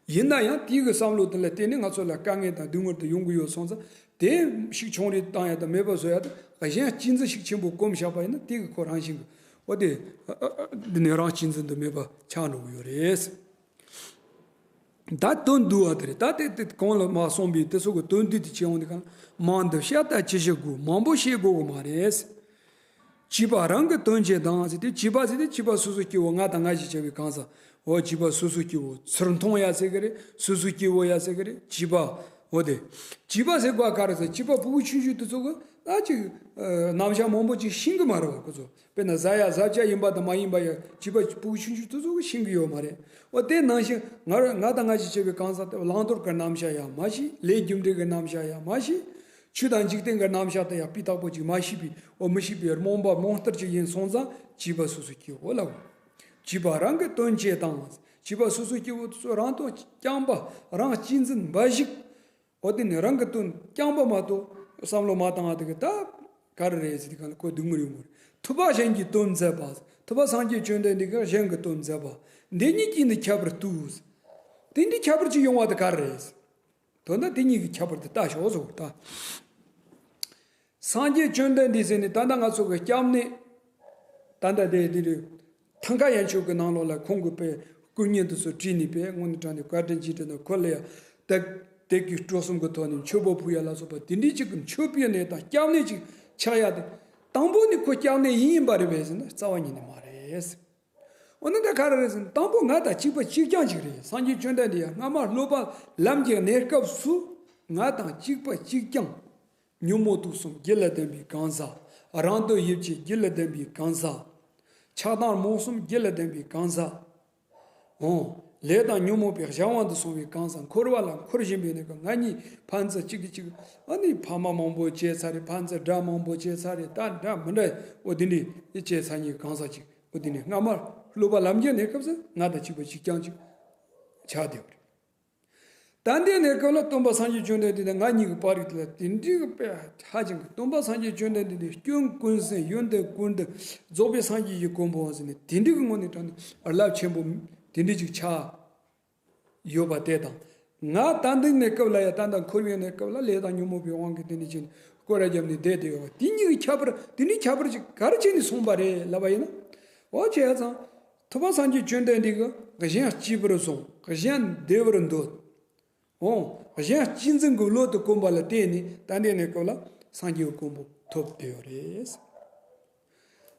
ཡིན་ན་ཡང་དེའི་གི་བསམ་བློ་དེ་ལ་བརྟེན་ནས་ང་ཚོ་ལ་དཀའ་ངལ་དང་སྡུག་བསྔལ་དེ་ཡོང་གི་ཡོད་སོང་ཙང་། དེ་ཤུགས་ཆུང་རུ་བཏང་ཡ་དང་མེད་པ་བཟོ་ཡ་དང་། གཞན་གཅེས་འཛིན་ཤུགས་ཆེན་པོ་སྒོམ་བཞག་པ་ཡིན་ན་དེ་གི་ཁོ་རང་བཞིན་གི་འོ་དེ་འདི་ནས་རང་གཅེས་འཛིན་དུ་མེད་པ་ཆགས་འགྲོ་གི་ཡོད་རེད། ད་དོན་བསྡུ་བ་དེ་རེད། ད་དེ་དེ་གོང་ལ་མ་གསུངས་པའི་དེ་ཚོ་གི་དོན་བསྡུ་དེ་བྱེད་ཡོང་དུས་གང་མང་དུ་བཤད་ལྟ་ཅི་ཞིག་དགོས། མང་པོ་བཤད་དགོས་གི་མ་རེད། བྱིས་པ་རང་གི་དོན་བྱེད་དང་ཟེར་ཏེ། བྱིས་པ་ཟེར་ཏེ་བྱིས་པ་སོ་སོ་སྐྱེ་བོ་ང་དང་ང་ཞེས་བྱ་བའི་གང་ཟག་འོ་བྱིས་པ་སོ་སོ་སྐྱེ་བོ་ཚུར་མཐོང་ཡ་ཟེར་གི་རེད། སོ་སོ་སྐྱེ་བོ་ཡ་ཟེར་གི་རེད། བྱིས་པ་འོ་དེ། བྱིས་པ་ཟེར་དགོས་ག་རེ་ཟེར། བྱིས་པ་ཕྲུ་གུ་ཆུང་ཆུང་དེ་ཚོ་གི་ད་ཅིག་རྣམ་གཞག་མང་པོ་ཅིག་ཤེས་གི་མ་རེད་བ། ཁོ་ཚོ་དཔེར་ན་ཟ་ཡ་ཟ་བྱ་ཡིན་པ་དང་མ་ཡིན་པ་ཡ་བྱིས་པ་ཕྲུ་གུ་ཆུང་ཆུང་དེ་ཚོ་གི་ཤེས་གི་ཡོད་མ་རེད། འོ་དེ་ནང་བཞིན་ང་རང་ང་དང་ང་ཞེས་བྱ་བའི་གང་ཟག་དེ་བླང་དོར་གི་རྣམ་གཞག་ཡ་མ་ཤེས། ལས་རྒྱུ་འབྲས་ཀྱི་རྣམ་གཞག་ཡ་མ་ཤེས། ཆོས་དང་འཇིག་རྟེན་གྱི་རྣམ་གཞག་དེ་ཡང་སྤུས་དག་པོ་ཅིག་མ་ཤེས་པའི་འོ་མི་ཤེས་པའི་རྨོངས་པ་རྨོངས་དར་ཅིག་ཡིན་སོང་ཙང་བྱིས་པ་སོ་སོ་སྐྱེ་བོ་ལ། བྱིས་པ་རང་གི་དོན་བྱེད་དང་། བྱིས་པ་སོ་སོ་སྐྱེ་བོ་དེ་ཚོ་རང་དོན་རྐྱང་པ་རང་གཅེས་འཛིན་འབའ་ཞིག་འོ་དེ་ནི་རང་གི་དོན་རྐྱང་པ་མ་གཏོགས་བསམ་བློ་མ་བཏང་བ་དེ་གི་ད་ག་རེ་རེད་ཟེར་དུས་གང་ལ་ཁོ་སྡུག་བསྔལ་ཡོང་གི་རེད། ཐུབ་པ་གཞན་གྱི་དོན་མཛད་པ། ཐུབ་པ་སངས་རྒྱས་བཅོམ་ལྡན་འདས་ཀྱིས་གཞན་གྱི་དོན་མཛད་པ། འདི་གཉིས་ཀྱིས་ནི་ཁྱད་པར་དུ། དེ་འདྲའི་ཁྱད་པར་ཅིག་ཡོང་བ་དེ་ག་རེ་རེད། དོན་དག་དེ་གཉིས་ཀྱི་ཁྱད་པར་དེ་ལྟ་ཞོག་ཟེར་བ་ད། སངས་རྒྱས་བཅོམ་ལྡན་འདས་ཟེར་ནས་ད་ལྟ་ང་ཚོ་གི་སྐྱབས་གནས། ད་ལྟ་དེ་དེ་རེད། ཐང་ཀ་ཡན་ཆོད་ཀྱི་ནང་ལོགས་ལ་ཁོང་གི་པའི་སྐུ་བརྙན་དེ་ཚོ་བྲིས་ནས་པའི་དངོས་གནས་དྲང་གནས་བཀའ་དྲིན་ཅི་དྲན་ན་ཁོ་ལ་ཡ་དེ་དེ་གི་སྤྲོ་གསུམ་གྱི་ཐོག་ནས་མཆོད་པ་ཕུལ་ཡ་ལ་སོགས་པ་དེ་འདྲའི་ཅིག་གི་མཆོད་པའི་གནས་དང་སྐྱབས་གནས་ཅིག་ཆགས་ཡ་དེ། དང་པོ་ནས་ཁོ་སྐྱབས་གནས་ཡིན་ཡིན་པ་རེད་པས་ཟེར་ན་རྩ་བ་ཉིད་ནས་མ་རེད། འོ་ན་ད་ག་རེ་རེད་ཟེར་ན། དང་པོ་ང་དང་གཅིག་པ་གཅིག་རྐྱང་ཅིག་རེད། སངས་རྒྱས་བཅོམ་ལྡན་འདས་ཡང་སྔ་མ་སློབ་པ་ལམ་གྱི་གནས་སྐབས་སུ་ང་དང་གཅིག་པ་གཅིག་རྐྱང་། ཉོན་མོངས་དུག་གསུམ་རྒྱུད་ལ་ལྡན་པའི་གང་ཟག་རང་འདོད་ཡིད་བྱེད་རྒྱུད་ལ་ལྡན་པའི་གང་ཟག་ཆགས་སྡང་རྨོངས་གསུམ་རྒྱུད་ལ་ལྡན་པའི་གང་ཟག་འོ། ལས་དང་ཉོན་མོངས་པའི་གཞན་དབང་དུ་སོང་བའི་གང་ཟག་འཁོར་བ་ལ་འཁོར་བཞིན་པའི་གནས་སྐབས། ང་གཉིས་ཕན་ཚུན་གཅིག་གིས་གཅིག་ཨ་ནི་ཕ་མ་མང་པོ་བྱས་ཚར་རེད། ཕན་ཚུན་དགྲ་མང་པོ་བྱས་ཚར་རེད། ད་འདྲ་མི་འདྲ་འོ་དེ་འདྲའི་བྱས་ཚར་མཁན་གང་ཟག་ཅིག་འོ་དེ་ནས་སྔ་མ་སློབ་པ་ལམ་གྱི་གནས་སྐབས་སུ་ང་དང་གཅིག་པ་གཅིག་རྐྱང་ཅིག་ཆགས་བསྡད་པ་རེད། ད་ལྟའི་གནས་སྐབས་ལ་སྟོན་པ་སངས་རྒྱས་བཅོམ་ལྡན་འདས་དང་ང་གཉིས་ཀྱི་བར་གྱི་ལ་དེ་འདྲའི་གི་དཔེ་ཧ་ཅང་གི། སྟོན་པ་སངས་རྒྱས་བཅོམ་ལྡན་འདས་དེ་སྐྱོན་ཀུན་ཟད་ཡོན་ཏན་ཀུན་ལྡན་རྫོགས་པའི་སངས་རྒྱས་ཀྱི་གོ་འཕང་ཟེར་ནས་དེ་འདྲའི་གི་ངོས་ནས་དྲངས་ནས་རླབས་ཆེན་པོ་དེ་འདྲའི་ཅིག་ཆགས་ཡོད་པ་དེ་དང་། ང་ད་ལྟའི་གནས་སྐབས་ལ་ཡ་ད་ལྟ་འཁོར་བའི་གནས་སྐབས་ལ་ལས་དང་ཉོན་མོངས་པའི་དབང་གིས་དེ་འདྲ་བྱས་ནས་སྐོར་ར་བརྒྱབ་ནས་བསྡད་དེ་ཡོད་པ་དེ་གཉིས་ཀྱི་ཁྱད་པར། དེ་འདྲའི་ཁྱད་པར་ཅིག་ག་རེ་བྱས་ནས་སོང་བ་རེད་ལབ་པ་ཡིན་ན། འོ་བྱས་ཙང་། ཐུབ་པ་སངས་རྒྱས་བཅོམ་ལྡན་འདས་ཀྱིས་གཞན་གཅེས་པར་བཟུང་། གཞན་བདེ་བར་འདོད། འོ། གཞན་གཅེས་འཛིན་གྱི་བློ་དེ་གོམས་པ་ལ་བརྟེན་ནས་ད་ལྟའི་གནས་སྐབས་ལ་སངས་རྒྱས་ཀྱི་གོ་འཕང་ཐོབ་བསྡད་ཡོད་རེད།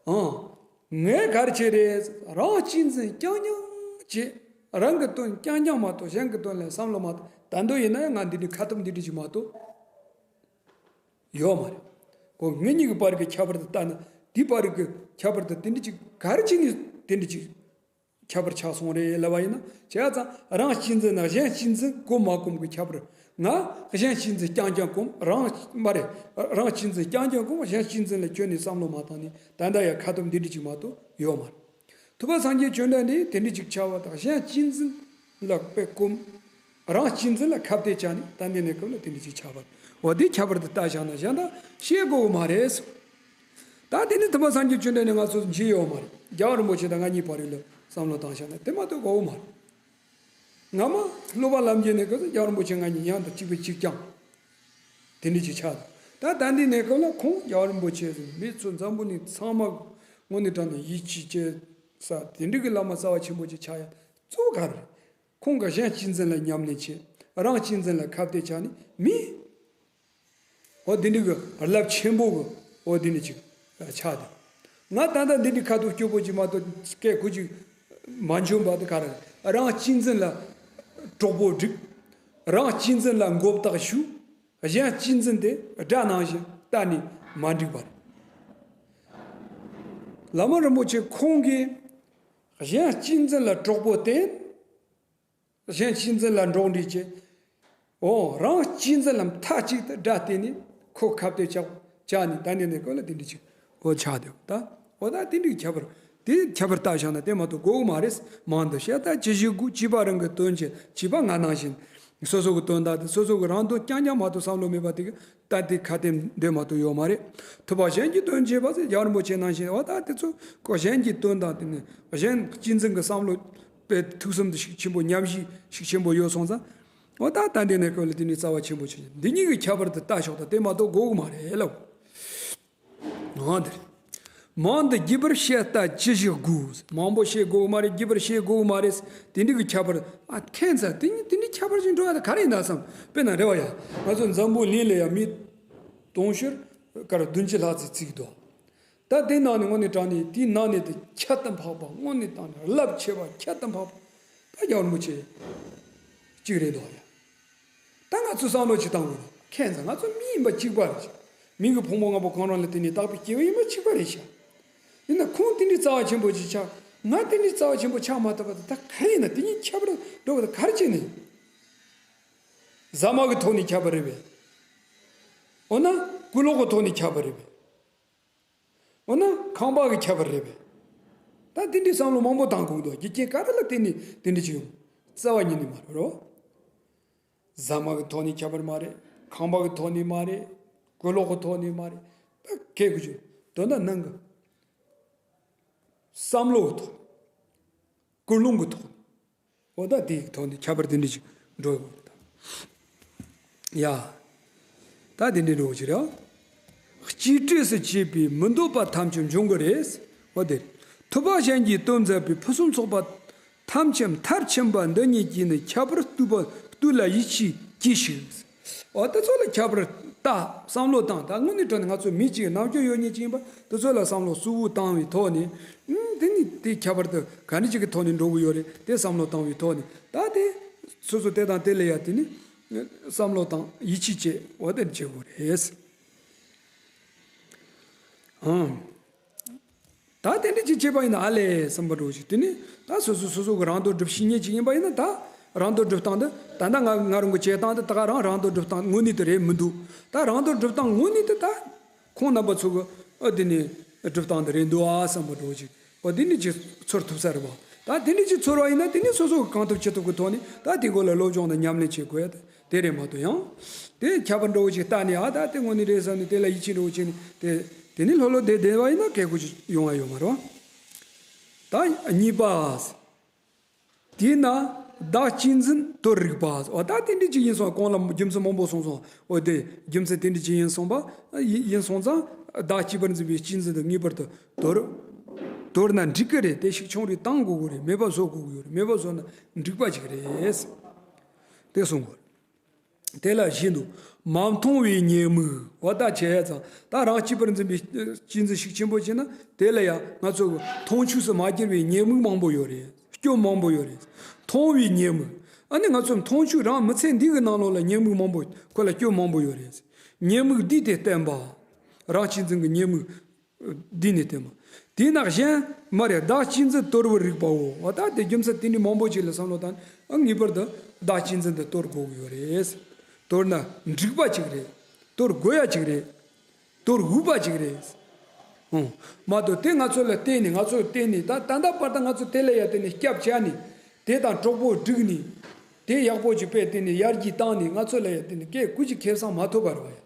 ཨང་། ངས་ག་རེ་བྱས་རེད། རང་གཅེས་འཛིན་རྐྱང་རྐྱང་བྱེད། རང་གི་དོན་རྐྱང་རྐྱང་མ་གཏོགས་གཞན་གྱི་དོན་ལ་བསམ་བློ་མ་གཏོགས། ད་དུང་ཡིན་ན་ཡང་ང་འདི་འདྲའི་ཁ་ཐུབ་འདི་འདྲ་ཅིག་མ་གཏོགས་ཡོད་མ་རེད། འོ། ངེད་གཉིས་ཀྱི་བར་གྱི་ཁྱད་པར་དེ་ལྟ་ན། དེའི་བར་གྱི་ཁྱད་པར་དེ་དེ་འདྲ་ཅིག་ག་རེ་བྱས་ནས་དེ་འདྲ་ཅིག་ཁྱད་པར་ཆགས་སོང་རེད་ལབ་པ་ཡིན་ན། བྱས་ཙང་རང་གཅེས་འཛིན་དང་གཞན་གཅེས་འཛིན་གོམས་མ་གོམས་ཀྱི་ཁྱད་པར། ང་གཞན་གཅེས་འཛིན་རྐྱང་རྐྱང་གོམས། རང་མ་རེད། རང་གཅེས་འཛིན་རྐྱང་རྐྱང་གོམས། གཞན་གཅེས་འཛིན་ལ་ཁྱོན་ནས་བསམ་བློ་མ་བཏང་ནས་ད་ལྟ་ཡང་ཁ་ཐུབ་འདི་འདྲ་ཅིག་མ་གཏོགས་ཡོད་མ་རེད། ཐུབ་པ་སངས་རྒྱས་བཅོམ་ལྡན་འདས་དེ་འདྲ་ཅིག་ཆགས་པ་དང་། གཞན་གཅེས་འཛིན་ལ་དཔེ་གོམས། རང་གཅེས་འཛིན་ལ་ཁ་གཏད་བཅག་ནས་ད་ལྟའི་གནས་སྐབས་ལ་དེ་འདྲ་ཅིག་ཆགས་པ་རེད། འོ། དེ་ཁྱད་པར་དེ་ལྟ་བཞག་ན་གཞན་དག་ཤེས་དགོས་མ་རེད། ད་དེ་ནི་ཐུབ་པ་སངས་རྒྱས་བཅོམ་ལྡན་འདས་ང་ཚོ་མཇལ་ཡོད་མ་རེད། རྒྱལ་བ་རིན་པོ་ཆེ་དང་ང་གཉིས་བར་ལ་བསམ་བློ་བཏང་བཞག་ན་དེ་མ་གཏོགས་དགོས་མ་རེད། སྔ་མ་སློབ་པ་ལམ་གྱི་གནས་སྐབས་སུ་རྒྱལ་བ་རིན་པོ་ཆེ་ང་གཉིས་ཡང་དང་གཅིག་པའི་གཅིག་རྐྱང་དེ་འདྲ་ཅིག་ཆགས་འདུག་ད་ད་ལྟའི་གནས་སྐབས་ལ་ཁོང་རྒྱལ་བ་རིན་པོ་ཆེ་ཟེར་མི་ཚོ་འཛམ་བུ་གླིང་ཚང་མ་དངོས་གནས་དྲང་གནས་ཡིད་ཆེས་བྱེད་ས་དེ་འདྲ་གི་བླ་མ་རྩ་བ་ཆེན་པོ་ཅིག་ཆགས་ཡ་གཙོ་བོ་ག་རེ་རེད། ཁོང་གིས་གཞན་གཅེས་འཛིན་ལ་ཉམས་ལེན་བྱེད། རང་གཅེས་འཛིན་ལ་ཁ་གཏད་བཅག་ནས་མི། འོ་འདི་འདྲ་གི་རླབས་ཆེན་པོ་གི་འོ་འདི་འདྲ་ཅིག་ཆགས་འདུག་ང་ད་ལྟ་འདི་འདྲའི་ཁ་ཐུག་སྐྱོ་པོ་ཅིག་མ་གཏོགས་སྐད་ཁུ་ཅིག་མ་འཇོན་པ་དེ་ག་རེ་རེད། རང་གཅེས་འཛིན་ལ་གྲོགས་པོ་སྒྲིག་རང་གཅེས་འཛིན་ལ་མགོ་བཏགས་ཞུགས། གཞན་གཅེས་འཛིན་དེ་དགྲ་ནང་བཞིན་གཏན་ནས་མ་འགྲིག་པ་རེད། བླ་མ་རིན་པོ་ཆེ་ཁོང་གིས་གཞན་གཅེས་འཛིན་ལ་གྲོགས་པོ་བསྟེན། གཞན་གཅེས་འཛིན་ལ་འགྲོགས་འདྲིས་བྱེད། འོ། རང་གཅེས་འཛིན་ལ་མཐའ་གཅིག་ཏུ་དགྲ་བསྟེན་ནས་ཁོ་ཁ་གཏད་བཅག་བཅག་ནས་ད་འདི་ནས་ཀོ་ལ་དེ་འདྲ་ཅིག་འོ་ཆགས་འདུག་ད་འོ་ད་དེ་འདྲའི་ཁྱད་པར་དེ་ཁྱད་པར་ལྟ་བཞག་ན་དེ་མ་གཏོགས་དགོས་མ་རེད། མང་དུ་བཤད་ལྟ་ཅི་ཞིག་དགོས། བྱིས་པ་རང་གི་དོན་བྱེད། བྱིས་པ་ང་ནང་བཞིན་སོ་སོ་གི་དོན་དག་དེ་སོ་སོ་གི་རང་དོན་རྐྱང་རྐྱང་མ་གཏོགས་བསམ་བློ་མེད་པ་དེ་གི་ད་དེ་ཁ་གཏད་འདོད་མ་གཏོགས་ཡོད་མ་རེད། ཐུབ་པ་གཞན་གྱི་དོན་བྱེད་པ་ཟེར་རྒྱལ་བ་རིན་པོ་ཆེ་ནང་བཞིན་འོ་ད་དེ་ཚོ་ཁོ་གཞན་གྱི་དོན་དང་དེ་ནི་གཞན་གཅེས་འཛིན་གྱི་བསམ་བློ་ པའི་ཐུགས་བསམ་དེ་ཤུགས་ཆེན་པོ། ཉམས་ཞིབ་ཤུགས་ཆེན་པོ་ཡོད་སོང་ཙང་། འོ་ད་ད་འདི་ནས་ཁོ་ལ་དེ་ནི་རྩ་བ་ཆེན་པོ་ཆེ། འདི་གཉིས་ཀྱི་ཁྱད་པར་དེ་ལྟ་ཤོག་དང་། དེ་མ་གཏོགས་དགོས་གི་མ་རེད་ལབ། འོ་འདི་རེད། མང་དུ་རྒྱས་པར་བཤད་ལྟ་ཅི་ཞིག་དགོས། མང་པོ་བཤད་དགོས་གི་མ་རེད། རྒྱས་པར་བཤད་དགོས་གི་མ་རེད། དེ་འདྲ་གི་ཁྱད་པར། ཨ། ཁྱད་མཚར། དེ་ནི་དེ་འདྲའི་ཁྱད་པར་ཅིག་འགྲོ་ཡ་ད་ག་རེ་ཡིན་ན་བསམ། དཔེར་ན་རེད་བ་ཡ། ང་ཚོ་འཛམ་བུ་གླིང་ལ་ཡ་མི་དུང་ཕྱུར་གར་བདུན་ཅུ་ལྷག་ཙམ་བརྩིས་འདུག། ད་དེ་ནང་ནས་དངོས་གནས་དྲང་གནས་དེའི་ནང་ནས་དེ་ཁྱད་དུ་འཕགས་པ། དངོས་གནས་དྲང་གནས་རླབས་ཆེ་བ། ཁྱད་དུ་འཕགས་པ་ད་རྒྱལ་བ་རིན་པོ་ཆེ་གཅིག་རེད་འདུག་ཡ། ད་ང་ཚོས་བསམ་བློ་ཅིག་བཏང་དགོས་ན། ཁྱད་མཚར། ང་ཚོ་མི་ཡིན་པ་གཅིག་པ་རེད། མི་གི་ཕུང་པོ་ལྔ་པོ་གང་རུང་ལ་བརྟེན་ནས་བཏགས་པའི་སྐྱེ་བོ་ཡིན་པ་གཅིག་པ་རེད་ཤག། ཡིན་ན་ཁོང་དེ་འདྲའི་རྩ་བ་ཆེན་པོ་ཅིག་ཆགས། ང་དེ་འདྲའི་རྩ་བ་ཆེན་པོ་ཆགས་མ་ཐུབ་པ་དེ་ད་ག་རེ་ཡིན་ན། དེ་གཉིས་ཁྱད་པར་འགྲོ་བ་དེ་ག་རེ་བྱས་ནས། ཟ་མ་གི་ཐོག་ནས་ཁྱད་པར་རེད་པས། འོ་ན་གོས་ལོག་གི་ཐོག་ནས་ཁྱད་པར་རེད་པས། འོ་ན་ཁང་པ་གི་ཁྱད་པར་རེད་པས། ད་དེ་འདྲའི་བསམ་བློ་མང་པོ་བཏང་དགོས་འདུག། རྒྱུ་རྐྱེན་ག་རེ་ལ་བརྟེན་ནས་དེ་འདྲ་ཅིག་ཡོང་། རྩ་བ་ཉིད་ནས་མ་རེད་རོ། ཟ་མ་གི་ཐོག་ནས་ཁྱད་པར་མ་རེད། ཁང་པ་གི་ཐོག་ནས་མ་རེད། གོས་ལོག་གི་ཐོག་ནས་མ་རེད། ད་གལ་དགོས་ཀྱི། དོན་དག་ནང་གི་བསམ་བློ་གི་ཐོག། ཀུན་སློང་གི་ཐོག། འོ་ད་དེའི་ཐོག་ནས་ཁྱད་པར་དེ་འདྲ་ཞིག་འགྲོ་ཡོང་གི་རེད་ད། ཡ། ད་དེ་འདྲ་འགྲོ་གི་རེད། གཅེས་སྤྲས་སུ་བྱས་པའི་མི་འདོད་པ་ཐམས་ཅད་འབྱུང་གི་རེད། འོ་དེ། ཐུབ་པ་གཞན་གྱིས་སྟོན་མཛད་པའི་ཕུན་སུམ་ཚོགས་པ་ཐམས་ཅད་མཐར་ཕྱིན་པ་འདི་ཉིད་ཀྱིས་ནི་ཁྱད་པར་ལྟོས་པ་ལྟོས་ལ་ཡིད་ཆེས་གྱིས་ཤིག། འོ་དེ་ཚོ་ལ་ཁྱད་པར་ལྟ། བསམ་བློ་བཏང་། ད་དངོས་གནས་དྲང་གནས་ང་ཚོ་མི་གཅིག་ནམ་རྒྱུན་ཡོད་མཁན་ཅིག་ཡིན་པ། དེ་ཚོ་ལ་བསམ་བློ་གཙོ་བོ་བཏང་བའི་ཐོག་ནས། ཨུམ། དེ་ནི་དེ་ཁྱད་པར་དེ་ག་འདྲ་ཅིག་གི་ཐོག་ནས་འགྲོ་གི་ཡོད་རེད། དེ་བསམ་བློ་བཏང་བའི་ཐོག་ནས། ད་དེ་སོ་སོ་དེ་དང་དེ་ལ་ཡ་དེ་ནི་བསམ་བློ་བཏང་། ཡིད་ཆེས་བྱེད། འོ་དེ་བྱེད་དགོས་རེད། ཨང་། ད་དེ་འདྲ་ཅིག་བྱས་པ་ཡིན་ན་ཨ་ལས་བསམ་པ་འདྲ་བོ་ཞིག། དེ་ནི་ད་སོ་སོ་སོ་སོ་གི་རང་དོན་སྒྲུབ་ཤེས་མཁན་ཅིག་ཡིན་པ་ཡིན་ན། ད་རང་དོན་སྒྲུབ་སྟངས་འདི་ད་ལྟ་ང་ང་རང་གི་བྱེད་སྟངས་འདི་ད་ག་རང་རང་དོན་སྒྲུབ་སྟངས་དངོས་གནས་དེ་རེད་མི་འདུག། ད་རང་དོན་སྒྲུབ་སྟངས་དངོས་གནས་དེ་ད་ཁོང་རྣམ་པ་ཚོ་གི་ཨ་དེ་ནི་སྒྲུབ་སྟངས་འདི་རེད་འདུག་ཨ་བསམ་པ་འདྲ་བོ་ཞིག། འོ་དེ་འདྲ་ཅིག་ཚོར་ཐུབ་ས་རེད་པ། ད་དེ་འདྲ་ཅིག་ཚོར་བ་ཡིན་ན། དེ་ནི་སོ་སོ་གི་གང་ཐུབ་ཅི་ཐུབ་ཀྱི་ཐོག་ནས་ད་དེ་སྐོར་ལ་སློབ་སྦྱོང་དང་ཉམས་ལེན་བྱེད་དགོས་ཡ་དེ་རེད་མ་གཏོགས། ཡང་དེ་ཁྱད་པར་འདྲ་བོ་ཞིག་ལྟ་ནས། ཨ། ད་དེ་དངོས་གནས་རེད་བསམ་ནས་དེ་ལ་ཡིད་ཆེས་འདྲ་བོ་བྱས་ནས། དེ་དེ་ནི་ལྷོད་ལྷོད་བསྡད་བསྡད་པ་ཡིན་ན་གལ་དགོས་ཅིག་ཡོང་ཡ་ཡོད་མ་རེད་པ། ད་གཉིས་པ། དེས་ན་བདག་གཅེས་འཛིན་དོར་རིགས་པ། འོ་ད་དེ་འདྲ་ཅིག་ཡིན་སོང་། གོང་ལ་རྒྱུ་མཚན་མང་པོ་གསུངས་སོང་། འོ་དེ་རྒྱུ་མཚན་དེ་འདྲ་ཅིག་ཡིན་སོང་པ། ཡིན་ཡིན་སོང་ཙང་བདག་གཅེས་པར་འཛིན་པའི་གཅེས་འཛིན་དེ་ངེས་པར་དུ་དོར། དོར་ན་འགྲིག་གི་རེད། དེ་ཤུགས་ཆུང་རུ་བཏང་དགོས་ཀྱི་རེད། མེད་པ་བཟོ་དགོས་ཀྱི་ཡོད་རེད། མེད་པ་བཟོ་ན་འགྲིག་པ་ཅིག་རེད། དེ་གསུང་དགོས། དེ་ལ་གཞན་དུ་མ་མཐོང་བའི་ཉེས་དམིགས། འོ་ད་བྱས་ཙང་ད་རང་གཅེས་པར་འཛིན་པའི་གཅེས་འཛིན་ཤུགས་ཆེན་པོ་བྱས་ན། དེ་ལ་ཡང་ང་ཚོ་མཐོང་ཆོས་སུ་མ་གྱུར་པའི་ཉེས་དམིགས་མང་པོ་ཡོད་རེད། སྐྱོན་མང་པོ་ཡོད་རེད། མཐོང་བའི་ཉེས་དམིགས། ཨ་ནི་ང་ཚོ་མཐོང་ཆོས་རང་མི་ཚེ་འདི་གི་ནང་ལོགས་ལ་ཉེས་དམིགས་མང་པོ། ཁོ་ལ་སྐྱོན་མང་པོ་ཡོད་རེད། ཉེས་དམིགས་བསྡུས་ཏེ་བསྟན་པ། རང་གཅེས་འཛིན་གྱི་ཉེས་དམིགས་བསྡུས་ནས་བསྟན་པ། དེས་ན་གཞན་མ་རེད། བདག་གཅེས་འཛིན་དོར་བར་རིགས་པའོ། འོ་ད་དེ་རྒྱུ་མཚན་དེ་འདྲའི་མང་པོ་ཅིག་ལ་བསམ་བློ་བཏང་ན། ངེས་པར་དུ་བདག་གཅེས་འཛིན་དེ་དོར་དགོས་ཀྱི་ཡོད་རེད། དོར་ན་འགྲིག་པ་ཅིག་རེད། དོར་དགོས་ཡ་ཅིག་རེད། དོར་འོས་པ་ཅིག་རེད། ཨང་། མ་གཏོགས་དེ་ང་ཚོ་ལ་བརྟེན་ནས། ང་ཚོ་བརྟེན་ནས་ད་ད་ལྟ་བར་དུ་ང་ཚོ་དེ་ལ་ཡ་བརྟེན་ནས་སྐྱབས་བཅག་ནས། དེ་དང་གྲོགས་པོ་བསྒྲིགས་ནས། དེ་ཡག་པོ་ཅིག་དཔེ་བརྟེན་ནས་ཡར་རྒྱས་བཏང་ནས། ང་ཚོ་ལ་ཡ་བརྟེན་ནས་སྐད་ཀུ་ཅིག་ཁེ་བཟང་མ་ཐོབ་པ་རེད་བ་ཡ།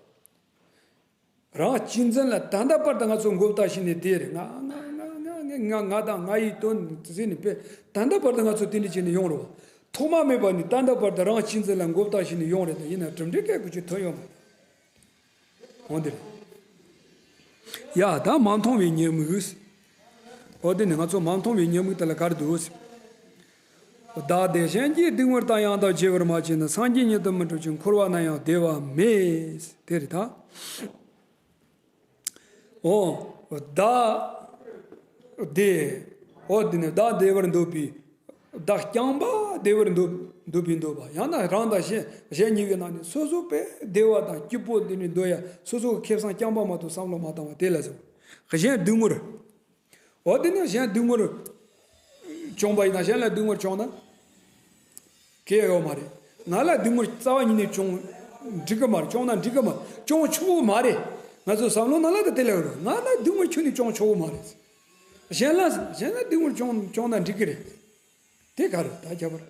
རང་གཅེས་འཛིན་ལ་ད་ལྟ་བར་དུ་ང་ཚོ་མགོ་བཏགས་བྱས་ནས་བསྡད་རེད། ང་ང་ང་ང་ང་ང་ང་དང་ང་ཡི་དོན་ཟེར་ནས་དཔེ་ད་ལྟ་བར་དུ་ང་ཚོ་དེ་འདྲ་བྱས་ནས་ཡོང་རེད་བ། ཐོག་མ་མེད་པ་ནས་ད་ལྟ་བར་དུ་རང་གཅེས་འཛིན་ལ་མགོ་བཏགས་བྱས་ནས་ཡོང་རེད། ད་ཡིན་ན་གྲུབ་འབྲས་སྐད་ཀུ་ཅིག་ཐོན་ཡོད་མ་རེད། འོ་འདིར། ཡ། ད་མ་མཐོང་བའི་ཉེས་དམིགས། འོ་དེ་ནི་ང་ཚོ་མ་མཐོང་བའི་ཉེས་དམིགས་དེ་ལ་ག་རེ་འདུག། བདག་བདེ་གཞན་གྱི་སྡིག་དམོད་དང་ཡང་དག་བརྗེ་བར་མ་བྱས་ན། སངས་རྒྱས་ཉིད་དུ་མི་འགྲུབ་ཅིང་། འཁོར་བ་ན་ཡང་བདེ་བ་མེད། དེ་རེད་ད། འོ། བདག་བདེ། འོ་དེ་ནི་བདག་བདེ་བར་འདོད་པའི། བདག་རྐྱང་པ་བདེ་བར་འདོད་འདོད་པའི་འདོད་པ། ཡང་ན་རང་དང་གཞན་གཞན་གཉིས་ཀྱི་ནང་ནས་སོ་སོ་དཔེ་བདེ་བ་དང་སྐྱིད་པོ་འདི་ནི་འདོད་ཡ། སོ་སོ་གི་ཁེ་བཟང་རྐྱང་པ་མ་གཏོགས་བསམ་བློ་མ་བཏང་བ་དེ་ལ་ཟེར། གཞན་སྡིག་དམོད། འོ་དེ་ནི་གཞན་སྡིག་དམོད་བྱུང་བ་ཡིན་ན། གཞན་ལ་སྡིག་དམོད་བྱུང་ན་གལ་ཡོད་མ་རེད། ང་ལ་སྡིག་དམོད་རྩ་བ་ཉིད་ནས་བྱུང་འགྲིག་གི་མ་རེད། བྱུང་ན་འགྲིག་གི་མ་རེད། བྱུང་ཆོག་གི་མ་རེད། ང་ཚོ་བསམ་བློ་ནང་ལ་ད་དེ་ལ་ཡོད་རེད། ང་ལ་སྡིག་དམོད་ཁྱོན་ནས་བྱུང་ཆོག་གི་མ་རེད། གཞན་ལ་གཞན་ལ་སྡིག་དམོད་བྱུང་བྱུང་ན་འགྲིག་གི་རེད། དེ་ག་རེ་ད་ཁྱད་པར།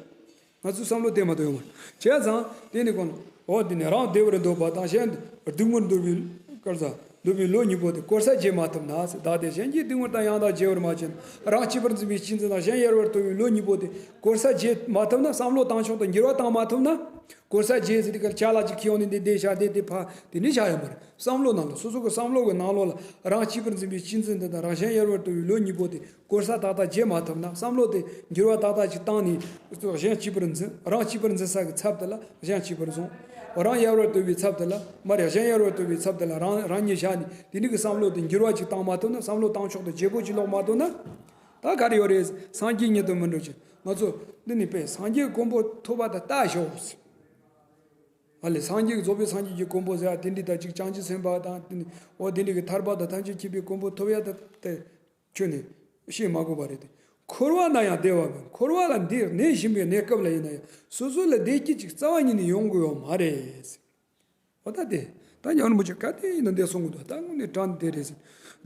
ང་ཚོའི་བསམ་བློ་དེ་མ་གཏོགས་ཡོང་མ་རེད། བྱས་ཙང་དེ་ནི་ཁོང་། འོ་དེ་ནི་རང་བདེ་བར་འདོད་པ་དང་གཞན་སྡིག་དམོད་འདོད་པའི་སྐལ་བཟང་ འདོད་པའི་བློ་གཉིས་པོ་དེ་གོལ་ས་འབྱེད་མ་ཐུབ་ན། བདག་དེ་གཞན་གྱི་སྡིག་པ་དང་ཡང་དག་བརྗེ་བར་མ་བྱས་ན། རང་གཅིག་པུར་འཛིན་པའི་གཅེས་འཛིན་དང་གཞན་ཡལ་བར་དོར་བའི་བློ་གཉིས་པོ་དེ་གོལ་ས་འབྱེད་མ་ཐུབ་ན། བསམ་བློ་བཏང་ཕྱོགས་དང་འགྱུར་བ་བཏང་མ་ཐུབ་ན། གོལ་ས་འབྱེད་ཟེར་དུས་ཀ་ལ་ཅ་ལག་ཅིག་ཁྱེར་ཡོང་ནས་འདི་འདི་བཞག་འདི་འདི་ཕར་དེ་ནི་བཞག་ཡོད་མ་རེད། བསམ་བློ་ནང་ལ། སོ་སོ་གི་བསམ་བློ་གི་ནང་ལོགས་ལ་རང་གཅིག་པུར་འཛིན་པའི་གཅེས་འཛིན་དེ་དང་རང་གཞན་ཡལ་བར་དོར་བའི་བློ་གཉིས་པོ་དེ་གོལ་ས་ཏག་ཏག་འབྱེད་མ་ཐུབ་ན། བསམ་བློ་དེ་འགྱུར་བ་ཏག་ཏག་ཅིག་བཏང་ནས་གཞན་གཅིག་པུར་འཛིན། རང་གཅིག་པུར་འཛིན་ས་གི་ཚབ་དེ་ལ་གཞན་གཅིག་པུར་བཟུང་། རང་ཡལ་བར་དོར་བའི་ཚབ་དེ་ལ་མར་གཞན་ཡལ་བར་དོར་བའི་ཚབ་དེ་ལ་རང་རང་ཉིད་བཞག་ནས། དེ་འདྲ་གི་བསམ་བློ་དེ་འགྱུར་བ་ཅིག་བཏང་མ་ཐུབ་ན། བསམ་བློ་བཏང་ཕྱོགས་དེ་བརྗེ་པོ་ཅིག་ལོག་མ་ཐུབ་ན། ད་ག་རེ་ཡོད་རེད། སངས་རྒྱས་ཉིད་དུ་མི་འགྲུབ་ཅིང་། ང་ཚོ་འདི་ནི་དཔེ་སངས་རྒྱས་གོ་འཕང་ཐོབ་པ་དེ་ལྟ་ཞོག། ཨ་ལས། སངས་རྒྱས་ཀྱི་རྫོགས་པའི་སངས་རྒྱས་ཀྱི་གོ་འཕང་ཟེར་ཡ་དེ་འདྲ་དང་གཅིག། བྱང་ཆུབ་སེམས་དཔའ་དང་དེ་ནི་འོ་དེ་འདྲ་གི་ཐར་པ་དང་ཐམས་ཅད་མཁྱེན་པའི་གོ་འཕང་ཐོབ་ཡ་ད་དེ་ཁྱོན་ནས་བཤད་མ་དགོས་པ་རེད་དེ། འཁོར་བ་ན་ཡང་བདེ་བ་མེད། འཁོར་བ་ལ་འདི་གནས་བཞིན་པའི་གནས་སྐབས་ལ་ཡིན་ན་ཡང་སོ་སོ་ལ་བདེ་སྐྱིད་ཅིག་རྩ་བ་ཉིད་ནས་ཡོང་གི་ཡོད་མ་རེད། འོ་ད་དེ། ད་ཉང་རིན་པོ་ཆེ་ག་དེ་ཡིན་ན་འདི་གསུང་གི་འདུག། ད་དངོས་གནས་དྲང་དེ་རེད་ཟེར།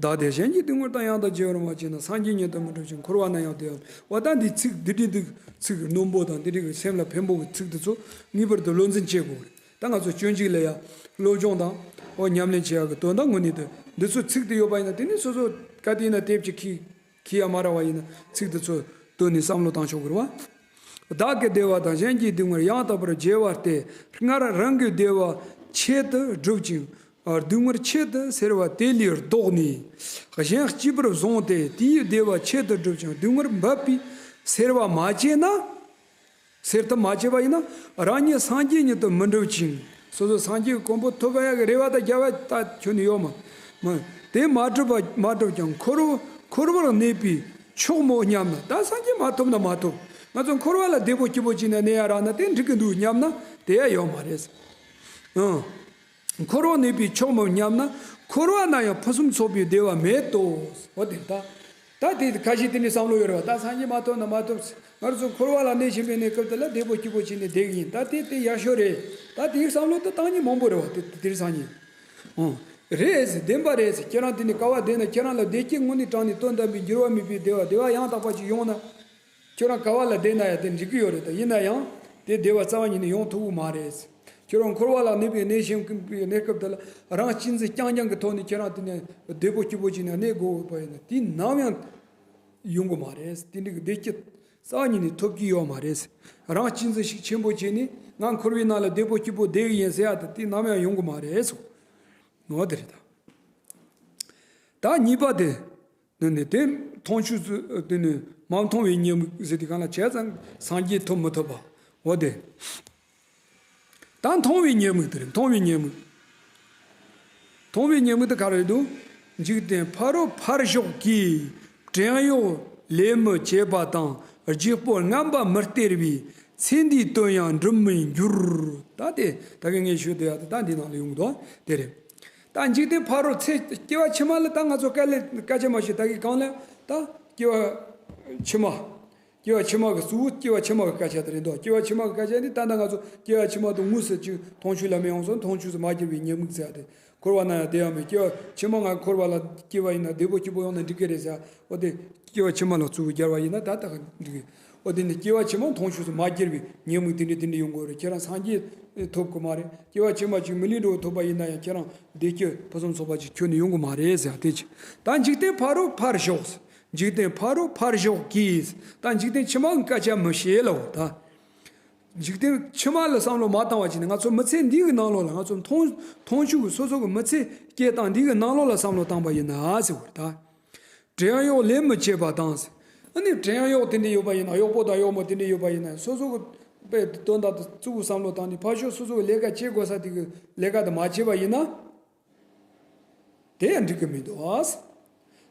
བདག་དེ་གཞན་གྱི་སྡིག་པ་དང་ཡང་དག་བརྗེ་བར་མ་བྱས་ན། སངས་རྒྱས་ཉིད་དུ་མི་འགྲུབ་ཅིང་། འཁོར་བ་ན་ཡང་བདེ་བ་མེད། འོ་ད་འདི་ཚིག་འདི་འདྲའི་འདི་ཚིག་རྣོན་པོ་དང་འདི་འདྲའི་གི་སེམས་ལ་ཕན་པོ་གི་ཚིག་འདི་ཚོ་ངེས་པར་དུ་བློ་འཛིན་བྱེད་དགོས་རེད། ད་ང་ཚོ་སྤྱོད་འཇུག་ལ་ཡ་སློབ་སྦྱོང་དང་འོ་ཉམས་ལེན་བྱེད་ཡག་གི་དོན་དག་དངོས་གནས་དུ་འདི་ཚོ་ཚིག་དེ་ཡོད་པ་ཡིན་ན། དེ་ནི་སོ་སོ་ག་དེ་ཡིན་ན་དེབ་ཅིག་ཁྱེར། ཁྱེར་ཡ་མ་རག་པ་ཡིན་ན་ཚིག་འདི་ཚོ་བཏོན་ནས་བསམ་བློ་བཏང་ཆོག་གི་རེད་བ། བདག་གི་བདེ་བ་དང་གཞན་གྱི་སྡུག་བསྔལ་ཡང་དག་པར་བརྗེ་བ་སྟེ། སྔར་རང་གི་བདེ་བ་ཆེད་དུ་བསྒྲུབ་ཅིང་། སྡུག་བསྔལ་ཆེད་དུ་སེལ་བ་དེ་ལས་ལྡོག་ནས། གཞན་གཅིག་པུར་བཟུང་སྟེ་དེའི་བདེ་བ་ཆེད་དུ་བསྒྲུབ་ཅིང་སྡུག་བསྔལ་འབད་པས་སེལ་བར་མ་བྱས་ན། སེལ་ཐབས་མ་བྱས་པ་ཡིན་ན། རང་ཉིད་སངས་རྒྱས་ཉིད་དུ་མི་འགྲུབ་ཅིང་། སོ་སོ་སངས་རྒྱས་ཀྱི་གོ་འཕང་ཐོབ་པ་ཡག་གི་རེ་བ་དང་རྒྱབ་ལ་ད་ཁྱོན་ནས་ཡོད་མ། མ། དེ་མ་གྲུབ་པ་མ་གྲུབ་ཀྱང་འཁོར་བ་འཁོར་བར་གནས་པའི་མཆོག་མོ་སྙམ་ན། ད་སངས་རྒྱས་མ་ཐོབ་ན་མ་ཐོབ། ང་ཚོ་འཁོར་བ་ལ་བདེ་པོ་སྐྱིད་པོ་བྱས་ནས་གནས་ཡ་རག་ན་དེ་འགྲིག་གི་འདུག་སྙམ་ན་དེ་ཡ་ཡོད་མ་རེད། ཨང་། འཁོར་བར་གནས་པའི་མཆོག་མོ་སྙམ་ན། འཁོར་བ་ན་ཡང་ཕུན་སུམ་ཚོགས་པའི་བདེ་བ་མེད་དོ། འོ་དེ་ད། ད་དེ་ཁ་ཤས་དེ་ནས་བསམ་བློ་ཡོད་རེད་བ། ད་སངས་རྒྱས་མ་ཐོབ་ན་མ་ཐོབ། ང་ཚོ་འཁོར་བ་ལ་གནས་བཞིན་པའི་གནས་སྐབས་དེ་ལ་བདེ་པོ་སྐྱིད་པོ་བྱས་ནས་བསྡད་ཀྱི་ཡིན། ད་དེ་དེ་ཡག་ཤོས་རེད། ད་དེའི་བསམ་བློ་དེ་བཏང་མཁན་མང་པོ་རེད་བ། དེ་དེ་རིང་སང་ཉིན། ཨོ། རེད་ཟེར། བདེན་པ་རེད་ཟེར། ཁྱེད་རང་དེ་ནས་ག་བ་བསྡད་ན་ཁྱེད་རང་ལ་བདེ་སྐྱིད་དངོས་གནས་དྲང་ནས་དོན་དམ་པའི་འགྱུར་བ་མེད་པའི་བདེ་བ་བདེ་བ་ཡང་དག་པ་ཅིག་ཡོང་ན། ཁྱོད་རང་ག་བ་ལ་བསྡད་ན་ཡང་དེ་འགྲིག་གི་ཡོད་རེད། ད་ཡིན་ན་ཡང་དེ་བདེ་བ་རྩ་བ་ཉིད་ནས་ཡོང་ཐུབ་ཀྱི་མ་རེད། ཁྱོད་རང་འཁོར་བ་ལ་གནས་པའི་གནས་གཞན་ཀུན་པའི་གནས་སྐབས་དེ་ལ་རང་གཅེས་འཛིན་རྐྱང་རྐྱང་གི་ཐོག་ནས་ཁྱེད་རང་དེ་ནས་བདེ་པོ་སྐྱིད་པོ་བྱས་ནས་གནས་དགོས་པ་ཡིན་ན་དེ་ནམ་ཡང་ཡོང་གི་མ་རེད། དེ་འདྲའི་བདེ་སྐྱིད་རྩ་བ་ཉིད་ནས་ཐོབ་ཀྱི་ཡོད་མ་རེད། རང་གཅེས་འཛིན་ཤུགས་ཆེན་པོ་བྱས་ནས་ང་འཁོར་བའི་ནང་ལ་བདེ་པོ་སྐྱིད་པོ་བསྡད་ཀྱི་ཡིན་ཟེར་ཡ་དེ་དེ་ནམ་ཡང་ཡོང་གི་མ་རེད་སོ། ངོ་དེ་རེད་ད། ད་གཉིས་པ་དེ། དེ་ནི་དེ་མཐོང་ཆོས་སུ་དེ་ནི་མ་མཐོང་བའི་ཉེས་དམིགས་ཟེར་དུས་གང་ལ་བྱས་ཙང་སངས་རྒྱས་ཐོབ་མི་ཐུབ་པ། འོ་དེ། ད་མཐོང་བའི་ཉེས་དམིགས་དེ་རེད། མཐོང་བའི་ཉེས་དམིགས། མཐོང་བའི་ཉེས་དམིགས་དེ་ག་རེ་འདུག། འཇིག་རྟེན་ཕ་རོལ་ཕར་ཞོག་གི། བྲན་གཡོག་ལས་མི་བྱེད་པ་དང་། རྒྱུ་སྤོང་ངན་པ་མི་སྟེར་བའི། ཚེ་འདིའི་དོན་ཡང་འགྲུབ་མི་འགྱུར། ད་དེ་ད་གིན་ངས་ཞུས་དེ་ཡ་དེ་ད་འདི་ནང་ལ་ཡོང་གི་འདུག། དེ་རེད། ད་འཇིག་རྟེན་ཕ་རོལ་ཚེ་སྐྱེ་བ་ཕྱི་མ་ལ་ད་ང་ཚོ་དཀའ་ལས་སྐད་ཆ་མ་བཤད། ད་གི་གང་ལ་ད་སྐྱེ་བ་ཕྱི་མ། སྐྱེ་བ་ཕྱི་མ་གི་གཙོ་བོ་སྐྱེ་བ་ཕྱི་མ་གི་སྐད་ཆ་དེ་རེད་འདུག། སྐྱེ་བ་ཕྱི་མ་གི་སྐད་ཆ་འདི་ད་ལྟ་ང་ཚོ་སྐྱེ་བ་ཕྱི་མ་དང་དངོས་སུ་ཅིག་མཐོང་ཆོས་ལ་མི་ཡོང་སོང་། མཐོང་ཆོས་སུ་མ་གྱུར་པའི་ཉེས་དམིགས་ཟེར་ཡ་དེ། འཁོར་བ་ན་ཡང་བདེ་བ་མེད། སྐྱེ་བ་ཕྱི་མ་ང་འཁོར་བ་ལ་སྐྱེ་བ་ཡིན་ན་བདེ་པོ་སྐྱིད་པོ་ཡོང་ན་འགྲིག་གི་རེད་ཟེར་ཡ། འོ་དེ་སྐྱེ་བ་ཕྱི་མ་ལ་གཙོ་བོ་སྦྱར་བ་ཡིན་ན་ད་ལྟ་ག་འགྲིག་གི། འོ་དེ་ནི་སྐྱེ་བ་ཕྱི་མ་མཐོང་ཆོས་སུ་མ་གྱུར་པའི་ཉེས་དམིགས་དེ་འདྲ་དེ་འདྲ་ཡོང་གི་རེད། ཁྱེད་རང་སངས་རྒྱས་ཐོབ་གི་མ་རེད། སྐྱེ་བ་ཕྱི་མ་ཅིག་མི་ལུས་འགྲོ་བ་ཐོབ་པ་ཡིན་ན་ཡང་ཁྱེད་རང་བདེ་སྐྱིད་ཕུན་སུམ་ཚོགས་པ་ཅིག་ཁྱོན་ནས་ཡོང་གི་མ་རེད་ཟེར་ཡ་དེ་ཅི། ད་འཇིག་རྟེན་ཕ་རོལ་ཕར་ཞོག། འཇིག་རྟེན་ཕ་རོལ་ཕར་ཞོག་གི། ད་འཇིག་རྟེན་ཕྱི་མ་གི་སྐད་ཆ་མི་བཤད་ལ་འོ་ད། འཇིག་རྟེན་ཕྱི་མ་ལ་བསམ་བློ་མ་བཏང་བ་བྱས་ནས་ང་ཚོ་མི་ཚེ་འདི་གི་ནང་ལོགས་ལ་ང་ཚོ་མཐོང་མཐོང་ཆོས་ཀྱི་སོ་སོ་གི་མི་ཚེ་སྐྱེལ་སྟངས་འདི་གི་ནང་ལོགས་ལ་བསམ་བློ་བཏང་པ་ཡིན་ན་ཟེར་བ་རེད་ད། བྲན་གཡོག་ལས་མི་བྱེད་པ་དང་ཟེར། ཨ་ནི་བྲན་གཡོག་དེ་འདྲ་ཡོད་པ་ཡིན་ན། གཡོག་པོ་དང་གཡོག་མོ་དེ་འདྲ་ཡོད་པ་ཡིན་ན་སོ་སོ་གི་དཔེ་དོན་དག་ཏུ་གཙོ་བོ་བསམ་བློ་བཏང་ནས་ཕར་ཕྱོགས་སོ་སོ་གི་ལས་ཀ་བྱེད་དགོས་ས་དེ་གི་ལས་ཀ་དེ་མ་བྱེད་པ་ཡིན་ན། དེ་ཡང་འགྲིག་གི་མི་འདུག་ཨ།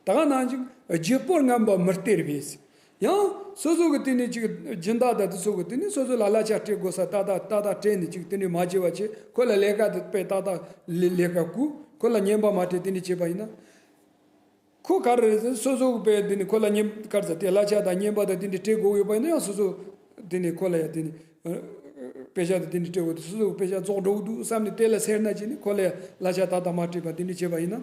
ད་ག་ནང་བཞིན་རྒྱུ་སྤོང་ངན་པ་མི་སྟེར་བས། ཡང་སོ་སོ་གི་དེ་ནས་ཅིག་སྦྱིན་བདག་དང་དེ་ཚོ་གི་དེ་ནས་སོ་སོ་ལ་གླ་ཆ་སྤྲད་དགོས་ས་ཏག་ཏག་ཏག་ཏག་སྤྲད་ནས་ཅིག་དེ་འདྲ་མ་བྱས་པ་བྱས། ཁོ་ལ་ལས་ཀ་དེ་དཔེ་ཏག་ཏག་ལས་ལས་ཀ་བསྐུར། ཁོ་ལ་རྔན་པ་མ་སྤྲད་དེ་འདྲ་བྱས་པ་ཡིན་ན། ཁོ་ག་རེ་རེད་ཟེར། སོ་སོ་གི་དཔེ་དེ་ནས་ཁོ་ལ་རྔན་ག་རེ་ཟེར། དེ་གླ་ཆ་དང་རྔན་པ་དང་དེ་འདྲ་སྤྲད་དགོས་ཡོད་པ་ཡིན་ན་ཡང་སོ་སོ་དེ་ནས་ཁོ་ལ་ཡང་དེ་ནས་དཔེ་ཆ་དང་དེ་འདྲ་སྤྲད་དགོས་འདུག། སོ་སོ་གི་དཔེ་ཆ་རྫོགས་འགྲོ་གི་འདུག་བསམ་ནས་དེ་ལ་སེར་སྣ་བྱས་ནས་ཁོ་ལ་ཡང་གླ་ཆ་ཏག་ཏག་མ་སྤྲད་པ་དེ་འདྲ་བྱས་པ་ཡིན་ན།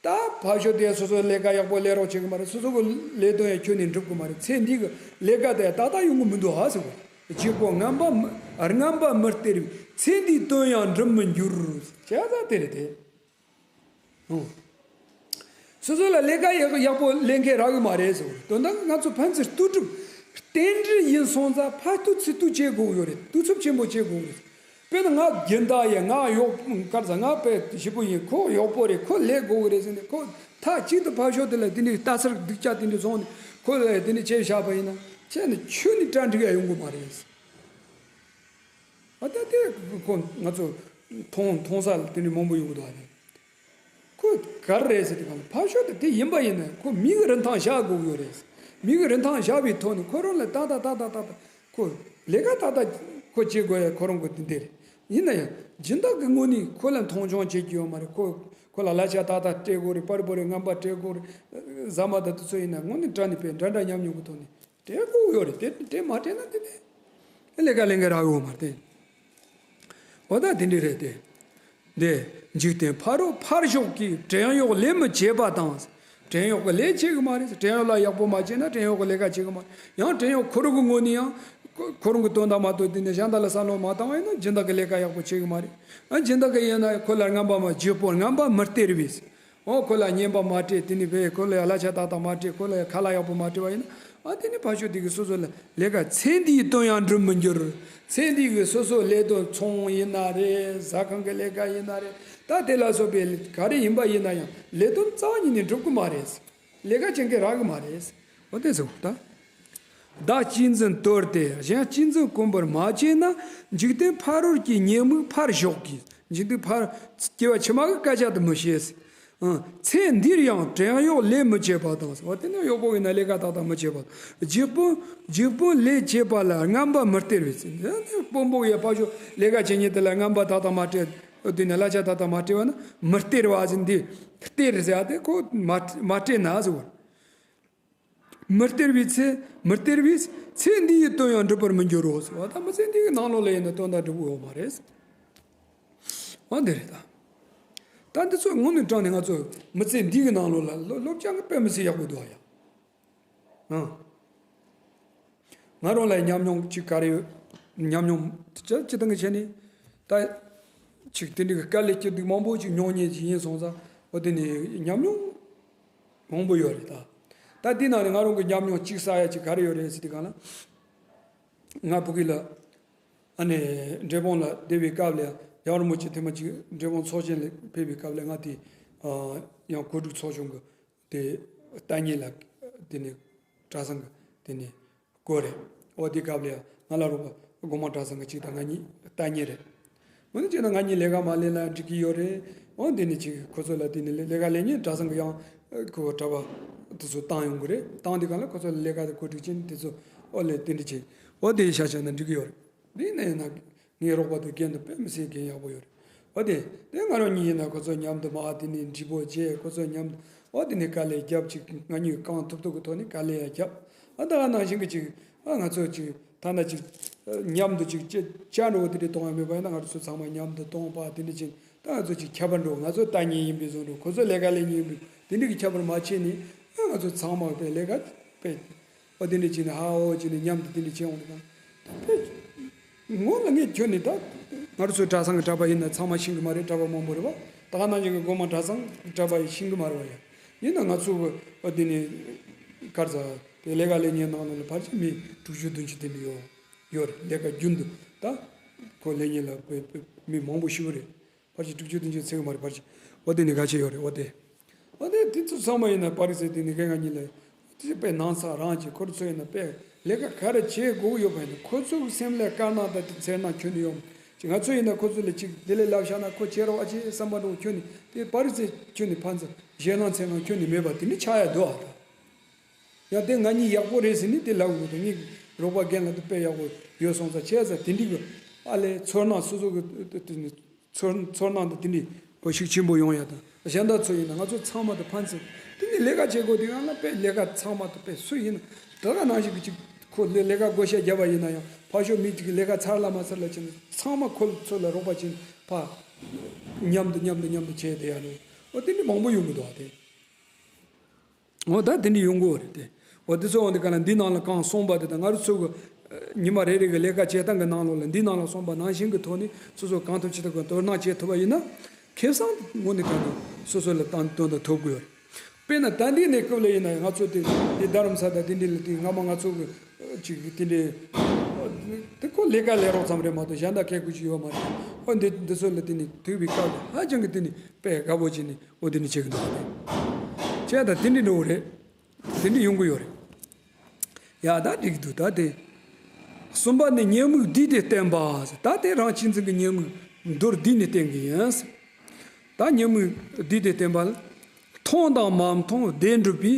ད་ཕར་ཕྱོགས་དེ་སོ་སོ་ལས་ཀ་ཡག་པོ་ལས་རོགས་བྱེད་གི་མ་རེད། སོ་སོ་གི་ལས་དོན་ཡང་ཁྱོན་ནས་འགྲུབ་གི་མ་རེད། ཚེ་འདི་གི་ལས་ཀ་དེ་ཡང་ཏག་ཏག་ཡོང་གི་མི་འདུག་ཨ་ཟེར་བ། རྒྱུ་སྤོང་ངན་པ་མི་ངན་པ་མི་སྟེར་བས། ཚེ་འདིའི་དོན་ཡང་འགྲུབ་མི་འགྱུར། བྱས་ཙང་དེ་རེད་དེ། ཨོ། སོ་སོ་ལ་ལས་ཀ་ཡག་ཡག་པོ་ལས་མཁན་རག་གི་མ་རེད་ཟེར། དོན་དག་ང་ཚོ་ཕན་ཚུན་ལྟོས་གྲུབ་རྟེན་འབྲེལ་ཡིན་སོང་ཙང་ཕར་ལྟོས་ཚུར་ལྟོས་བྱེད་དགོས་ཡོད་རེད། ལྟོས་ཚབས་ཆེན་པོ་བྱེད་དགོས་རེད། དཔེར་ན་ང་སྦྱིན་བདག་ཡིན། ང་གཡོག་གར་ས་ང་དཔེ་ཞིབ་པོ་ཡིན། ཁོ་གཡོག་པོ་རེད། ཁོ་ལས་དགོས་གི་རེད་ཟེར་ནས་ཁོ་མཐའ་གཅིག་ཏུ་ཕར་ཕྱོགས་དེ་ལ་དེ་འདྲའི་ལྟ་ཚར་སྡུག་ཅག་དེ་འདྲ་སོང་ནས་ཁོ་ལ་དེ་འདྲ་བྱས་བཞག་པ་ཡིན་ན་ཁྱེད་ནི་ཁྱོད་ནི་གྲ་འགྲིག་ཡ་ཡོང་གི་མ་རེད། ཨ་ད་དེ་ཁོ་ང་ཚོ་མཐོང་མཐོང་ས་ལ་དེ་འདྲ་མང་པོ་ཡོང་གི་འདུག་ཨ་ནི། ཁོ་ག་རེ་རེད་ཟེར་དུས་གང་ལ་ཕར་ཕྱོགས་དེ་དེ་ཡིན་པ་ཡིན་ན་ཁོ་མི་གི་རིན་ཐང་བཞག་དགོས་ཀྱི་ཡོད་རེད། མི་གི་རིན་ཐང་བཞག་པའི་ཐོག་ནས་ཁོ་རང་ལ་ཏག་ཏག་ཏག་ཏག་ཏག་ཏག་ཁོ་ལས་ཀ་ཏག་ཏག་ཁོ་བྱེད་དགོས་ཡ་ཁོ་རང་གི་དེ་འདྲ་རེད། ཡིན་ན་ཡང་སྦྱིན་བདག་གི་ངོས་ནས་ཁོ་ལ་མཐོང་ཆུང་བྱེད་ཀྱི་ཡོད་མ་རེད། ཁོ་ཁོ་ལ་གླ་ཆ་ཏག་ཏག་སྤྲད་དགོས་རེད། པར་པོ་རེད། རྔན་པ་སྤྲད་དགོས་རེད། ཟ་མ་ད་དེ་ཚོ་ཡིན་ན་དངོས་གནས་དྲང་གནས་དཔེ་འདྲ་འདྲ་ཉམས་མྱོང་གི་ཐོག་ནས། སྤྲད་དགོས་ཡོད་རེད། དེ་སྤྲད་མ་སྤྲད་ན་དེ་ནས་ལས་ཀ་ལས་འགན་རག་ཡོད་མ་རེད། འོ་ད་དེ་འདྲ་རེད་དེ། འདི་འཇིག་རྟེན་ཕ་རོལ་ཕར་ཞོག་གི་བྲན་གཡོག་ལས་མི་བྱེད་པ་དང་། བྲན་གཡོག་གི་ལས་བྱེད་གི་མ་རེད། བྲན་གཡོག་ལ་ཡག་པོ་མ་བྱས་ན་བྲན་གཡོག་གི་ལས་ཀ་བྱེད་གི་མ་རེད། ཡང་བྲན་གཡོག་ཁོ་རང་གི་ངོས་ནས་ཡང་ཁོ་ཁོ་རང་གི་དོན་དག་མ་གཏོགས་དེ་ནས་གཞན་དག་ལ་བསམ་བློ་མ་བཏང་བ་ཡིན་ན་སྦྱིན་བདག་གི་ལས་ཀ་ཡག་པོ་བྱེད་གི་མ་རེད། ཨ་སྦྱིན་བདག་གི་ཡིན་ན་ཁོ་ལ་རྔན་པ་མ་བརྗེ་པོ་རྔན་པ་མི་སྟེར་བས། འོ་ཁོ་ལ་རྔན་པ་མ་སྤྲད། དེ་ནི་བས་ཁོ་ལ་ཡ་གླ་ཆ་ཏག་ཏག་མ་སྤྲད། ཁོ་ལ་ཡ་ཁ་ལག་ཡག་པོ་མ་སྤྲད་པ་ཡིན་ན། ཨ་དེ་ནི་ཕར་ཕྱོགས་དེ་གི་སོ་སོ་ལ་ལས་ཀ་ཚེ་འདིའི་དོན་ཡང་འགྲུབ་མི་འགྱུར། ཚེ་འདི་གི་སོ་སོ་ལས་དོན་ཚོང་ཡིན་ན་རེད། ཟ་ཁང་གི་ལས་ཀ་ཡིན་ན་རེད། ད་དེ་ལ་སོགས་པའི་ག་རེ་ཡིན་པ་ཡིན་ན་ཡང་ལས་དོན་རྩ་བ་ཉིད་ནས་འགྲུབ་གི་མ་རེད། ལས་ཀ་བྱེད་མཁན་རག་གི་མ་རེད། འོ་དེ་ཟེར་ད། བདག་གཅེས་འཛིན་དོར་ཏེ་གཞན་གཅེས་འཛིན་གོང་བུར་མ་བྱས་ན། འཇིག་རྟེན་ཕ་རོལ་གྱི་ཉེས་དམིགས་ཕར་ཞོག་གི། འཇིག་རྟེན་ཕར་སྐྱེ་བ་ཕྱི་མ་གི་སྐད་ཆ་དེ་མི་ཤེས། ཨང་། ཚེ་འདིར་ཡང་བྲན་གཡོག་ལས་མི་བྱེད་པ་དང་། འོ་དེ་ནས་གཡོག་པོ་ཡིན་ན་ལས་ཀ་ཏག་ཏག་མི་བྱེད་པ། རྒྱུ་སྤུན་རྒྱུ་སྤུན་ལས་བྱེད་པ་ལ་རྔན་པ་མི་སྟེར་བའི་ཚེ། དཔོན་པོ་ཡི་ཕར་ཕྱོགས་ལས་ཀ་བྱེད་མཁན་དེ་ལ་རྔན་པ་ཏག་ཏག་མ་སྤྲད། འོ་དེ་ནས་གླ་ཆ་ཏག་ཏག་མ་སྤྲད་པ་ན་མི་སྟེར་བ་ཟེར། འདི་སྟེར་ཟེར་ཡ་དེ་ཁོ་མ་མ་སྤྲད་ན་ཟེར་བ། མི་སྟེར་བའི་ཚེ། མི་སྟེར་བས་ཚེ་འདི་ཡི་དོན་ཡང་འགྲུབ་པར་མི་འགྱུར་རོ་ཟེར་བ། ད་མི་ཚེ་འདི་གི་ནང་ལོགས་ལ་ཡིན་ན་དོན་དག་འགྲུབ་ཀྱི་ཡོད་མ་རེད། འོ་འདི་རེད་ད། ད་འདི་ཚོ་དངོས་གནས་དྲང་ནས་ང་ཚོ་མི་ཚེ་འདི་གི་ནང་ལོགས་ལ་སློབ་སློབ་སྦྱང་གི་དཔེ་མི་སྲིད་ཡག་པོ་འདུག་ཨ་ཡ། ཨང་། ང་རང་ལ་ཉམས་མྱོང་ཅིག་ག་རེ་ཡོད། ཉམས་མྱོང་ཅི་ཅི་སྟེང་གི་ཆ་ནས་ད་ཅིག་དེ་འདྲའི་དཀའ་ལས་སྐྱིད་སྡུག་མང་པོ་ཅིག་མྱོང་མཁན་ཅིག་ཡིན་སོང་ཙང་། འོ་དེ་ནས་ཉམས་མྱོང་མང་པོ་ཡོད་རེད་ད། ད་དེའི་ནང་ནས་ང་རང་གི་ཉམས་མྱོང་གཅིག་གསལ་ཡ་ཅིག་ག་རེ་ཡོད་རེད་ཟེར་དུས་གང་ལ། ང་ཕ་གི་ལ་ཨ་ནི་འབྲས་སྤུངས་ལ་བསྡད་པའི་སྐབས་ལ་ཡང་རིན་པོ་ཆེ་ཐེངས་མ་གཅིག་འབྲས་སྤུངས་ཚོགས་ཆེན་ལ་ཕེབས་པའི་སྐབས་ལ་ང་དེ་ཡང་གོ་སྒྲིག་ཚོགས་ཆུང་གི་དེ་ལྟ་ཉན་ལ་དེ་ནས་གྲྭ་ཚང་གི་དེ་ནས་སྐོར་རེད། འོ་དེ་སྐབས་ལ་ཡང་ང་ལ་རོགས་པ་སྒོ་མང་གྲྭ་ཚང་གི་གཅིག་དང་ང་གཉིས་ལྟ་ཉན་རེད། འོ་ནི་བྱས་ན་ང་གཉིས་ལས་ཀ་མ་ལས་ན་འགྲིག་གི་ཡོད་རེད། འོ་འདི་ནི་ཅིག་ཁོ་ཚོ་ལ་དེ་ནི་ལས་ཀ་ལས་ཉིན་གྲྭ་ཚང་གི་ཡང་ཁོ་གྲྭ་པ་དེ་ཚོ་བཏང་ཡོང་གི་རེད། བཏང་དེ་གང་ལ་ཁོ་ཚོ་ལ་ལས་ཀ་དེ་གོ་སྒྲིག་ཅན་དེ་ཚོ་ཨོ་ལས་དེ་འདྲ་བྱེད། འོ་དེ་ཤ་ཤ་ན་འགྲིག་གི་ཡོད་རེད། འདི་ནས་ཡིན་ན་ངའི་རོགས་པ་དེ་རྒན་དུ་དཔེ་མི་སྲིད་རྒན་ཡག་པོ་ཡོད་རེད། འོ་དེ་དེ་ང་རང་གཉིས་ཡིན་ན་ཁོ་ཚོ་མཉམ་དུ་མ་དེ་ནས་འདྲི་པོ་བྱས། ཁོ་ཚོ་མཉམ་དུ་འོ་དེ་ནས་དཀའ་ལས་རྒྱབ་ཅིག་ང་གཉིས་གང་ཐུབ་ཐུབ་ཀྱི་ཐོག་ནས་དཀའ་ལས་ཡང་རྒྱབ། ཨ་ད་ག་ནང་བཞིན་གྱི་ཅིག་ཨ་ང་ཚོ་ཅིག་ཐ་ན་ཅིག་མཉམ་དུ་ཅིག་ཅ་ཅ་འགྲོ་བ་དེ་འདྲ་གཏོང་ཡ་མེད་པ་ཡིན་ན་ང་ཚོ་ཚང་མ་མཉམ་དུ་གཏོང་པ་དེ་འདྲ་ཅིག་ད་ང་ཚོ་ཅིག་ཁྱད་པར་འགྲོ། ང་ཚོ་ལྟ་ཉན་ཡིན་པའི་བཟོ་འགྲོ། ཁོ་ཚོ་ལས་ཀ་ལས་ཉན་ཡིན་པའི་དེ་འདྲ་གི་ཁྱད་པར་མ་ཕྱེ་ནས་ཨ་ང་ཚོ་ཚང་མ་དཔེ་ལས་ཀ་དཔེ་ཨོ་དེ་འདྲ་བྱས་ནས་ཧ་ཨོ་བྱས་ནས་མཉམ་དུ་དེ་འདྲ་བྱས་འོང་དུས་གང་ད་དཔེ་ངོ་ལ་ངས་ཁྱོད་ནི་ད་ང་རང་ཚོའི་གྲྭ་ཚང་གི་གྲྭ་པ་ཡིན་ན་ཚང་མ་ཤེས་གི་མ་རེད། གྲྭ་པ་མང་པོ་རེད་པ། ད་ག་ནང་བཞིན་གི་སྒོ་མང་གྲྭ་ཚང་གི་གྲྭ་པ་ཡིན་ཤེས་གི་མ་རེད་པ་ཡ། ཡིན་ན་ང་ཚོ་གི་ཨོ་དེ་ནི་གར་ས་དེ་ལས་ཀ་ལས་ཉན་ནང་ལོགས་ལ་ཕལ་ཆེར་མི་དྲུག་ཅུ་བདུན་ཅུ་དེ་འདྲ་ཡོད་ཡོད་རེད། ལས་ཀ་རྒྱུན་དུ་ད་ཁོ་ལས་ཉན་ལ་དཔེ་དཔེ་མི་མང་པོ་ཞིག་རེད། ཕལ་ཆེར་དྲུག་ཅུ་བདུན་ཅུ་ཚད་གི་མ་རེད། ཕལ་ཆེར་འོ་དེ་ནི་ག་ཆེ་ཡོད་རེད། འོ་དེ་འོ་དེ་དེ་ཚོ་ཚང་མ་ཡིན་ན་པ་རི་སེ་དེ་ནི་ཁྱེད་ང་གཉིས་ལ་དེ་དཔེ་ནང་ཚགས་རང་གི་ཁོ་རང་ཚོ་ཡིན་ན་དཔེ་ལས་ཀ་ག་རེ་བྱེད་དགོས་ཡོད་པ་ཡིན་ན་ཁོ་ཚོ་གི་སེམས་ལ་དཀར་ནག་དང་དེ་ཚེར་ནག་ཁྱོན་ནས་ཡོད་མ་ཅིག་ང་ཚོ་ཡིན་ན་ཁོ་ཚོ་ལ་ཅིག་དེ་ལས་ལབ་བཞག་ན་ཁོ་ཁྱེད་རང་ཨ་ཅེ་བསམ་པ་འགྲོ་ཁྱོན་ནས་དེ་པ་རི་སེ་ཁྱོན་ནས་ཕན་ཚུན་ཞེད་སྣང་ཚེར་སྣང་ཁྱོན་ནས་མེད་པ་དེ་ནི་ཆགས་ཡ་འདུག་ཨ། ད་ཡང་དེ་ང་གཉིས་ཡག་པོ་རེད་ཟེར་ནས་དེ་ལབ་དགོས་འདུག་ངའི་རོགས་པ་རྒན་ལགས་དེ་དཔེ་ཡག་པོ་ཡོད་སོང་ཙང་བྱས་ཙང་དེ་འདྲི་གི་ཨ་ལས་ཚོར་སྣང་སོ་སོ་གི་ཚོར་ཚོར་སྣང་དེ་དེ་འདྲི་གོ་ཤུགས་ཆེན་པོ་ཡོང་ཡ་དང་གཞན་དག་ཚོ་ཡིན་ན་ང་ཚོ་ཚང་མ་དེ་ཕན་ཚུན་དེ་ནས་ལས་ཀ་བྱེད་དགོས་དེ་ཡང་ན་དཔེ་ལས་ཀ་ཚང་མ་དེ་དཔེ་སུ་ཡིན་ན་ད་ག་ནང་བཞིན་གི་ཅིག་ཁོ་ལས་ལས་ཀ་བགོ་བཤའ་བརྒྱབ་པ་ཡིན་ན་ཡང་ཕར་ཕྱོགས་མི་གཅིག་གི་ལས་ཀ་ཚར་ལ་མ་ཚར་ལ་བྱས་ནས་ཚང་མ་ཁོ་ཚོ་ལ་རོགས་པ་བྱས་ནས་ཕར་མཉམ་དུ་མཉམ་དུ་མཉམ་དུ་བྱས་བསྡད་ཡ་རེད། འོ་དེ་འདྲི་མང་པོ་ཡོང་གི་འདུག་ཨ་དེ། འོ་ད་དེ་འདྲ་ཡོང་གི་ཡོད་རེད་དེ། འོ་དེ་ཚོ་འོ་དེ་ག་ལ་འདི་ནང་ལ་གང་གསུངས་པ་དེ་དང་ང་རང་ཚོ་གི་ཉི་མ་རེ་རེ་གི་ལས་ཀ་བྱེད་སྟངས་ཀྱི་ནང་ལོགས་ལ་འདི་ནང་ལ་གསུངས་པ་ནང་བཞིན་གྱི་ཐོག་ནས་སོ་སོ་གང་ཐུབ་ཅི་ཐུབ་ཀྱི་དོ་སྣང་བྱེད་ཐུབ་པ་ཡིན་ན། ཁེ་བཟང་དངོས་གནས་གང་དུ་སོ་སོ་ལ་བཏང་དོན་དུ་ཐོབ་དགོས་ཡོད་རེད། དཔེར་ན་ད་ལྟའི་གནས་སྐབས་ལ་ཡིན་ན་ང་ཚོ་དེ་དེ་རྡ་རམ་ས་དང་དེ་འདྲ་ལ་དེ་སྔ་མ་ང་ཚོ་གི་ཅིག་དེ་འདྲའི་དེ་ཁོ་ལས་ཀ་ལས་རོགས་ཙམ་རེད་མ་གཏོགས་གཞན་དག་གལ་དགོས་ཀྱི་ཡོད་མ་རེད། ཨོ་འདི་འདི་ཚོ་ལ་དེ་ནི་ཐུག་པའི་སྐབས་ལ་ཧ་ཅང་གི་དེ་ནི་དཔེ་དགའ་པོ་བྱས་ནས་ཨོ་དེ་ནི་བྱེད་ཀྱི་འདུག་སྟེ། བྱས་ད་དེ་འདྲའི་འགྲོ་བ་རེད། དེ་འདྲ་ཡོང་གི་ཡོད་རེད། ཡ་ད་འགྲིག་འདུག་ད་དེ། གསུམ་པ་ནི་ཉེས་དམིགས་བསྡུས་ཏེ་བསྟན་པ། ད་དེ་རང་གཅེས་འཛིན་གྱི་ཉེས་དམིགས་མདོར་བསྡུས་ནས་བསྟན་གྱི་ཡིན། ད་ཉེས་དམིགས་བསྡུས་ཏེ་བསྟན་པ་ལ། མཐོང་དང་མ་མཐོང་བདེ་འགྲུབ་པའི།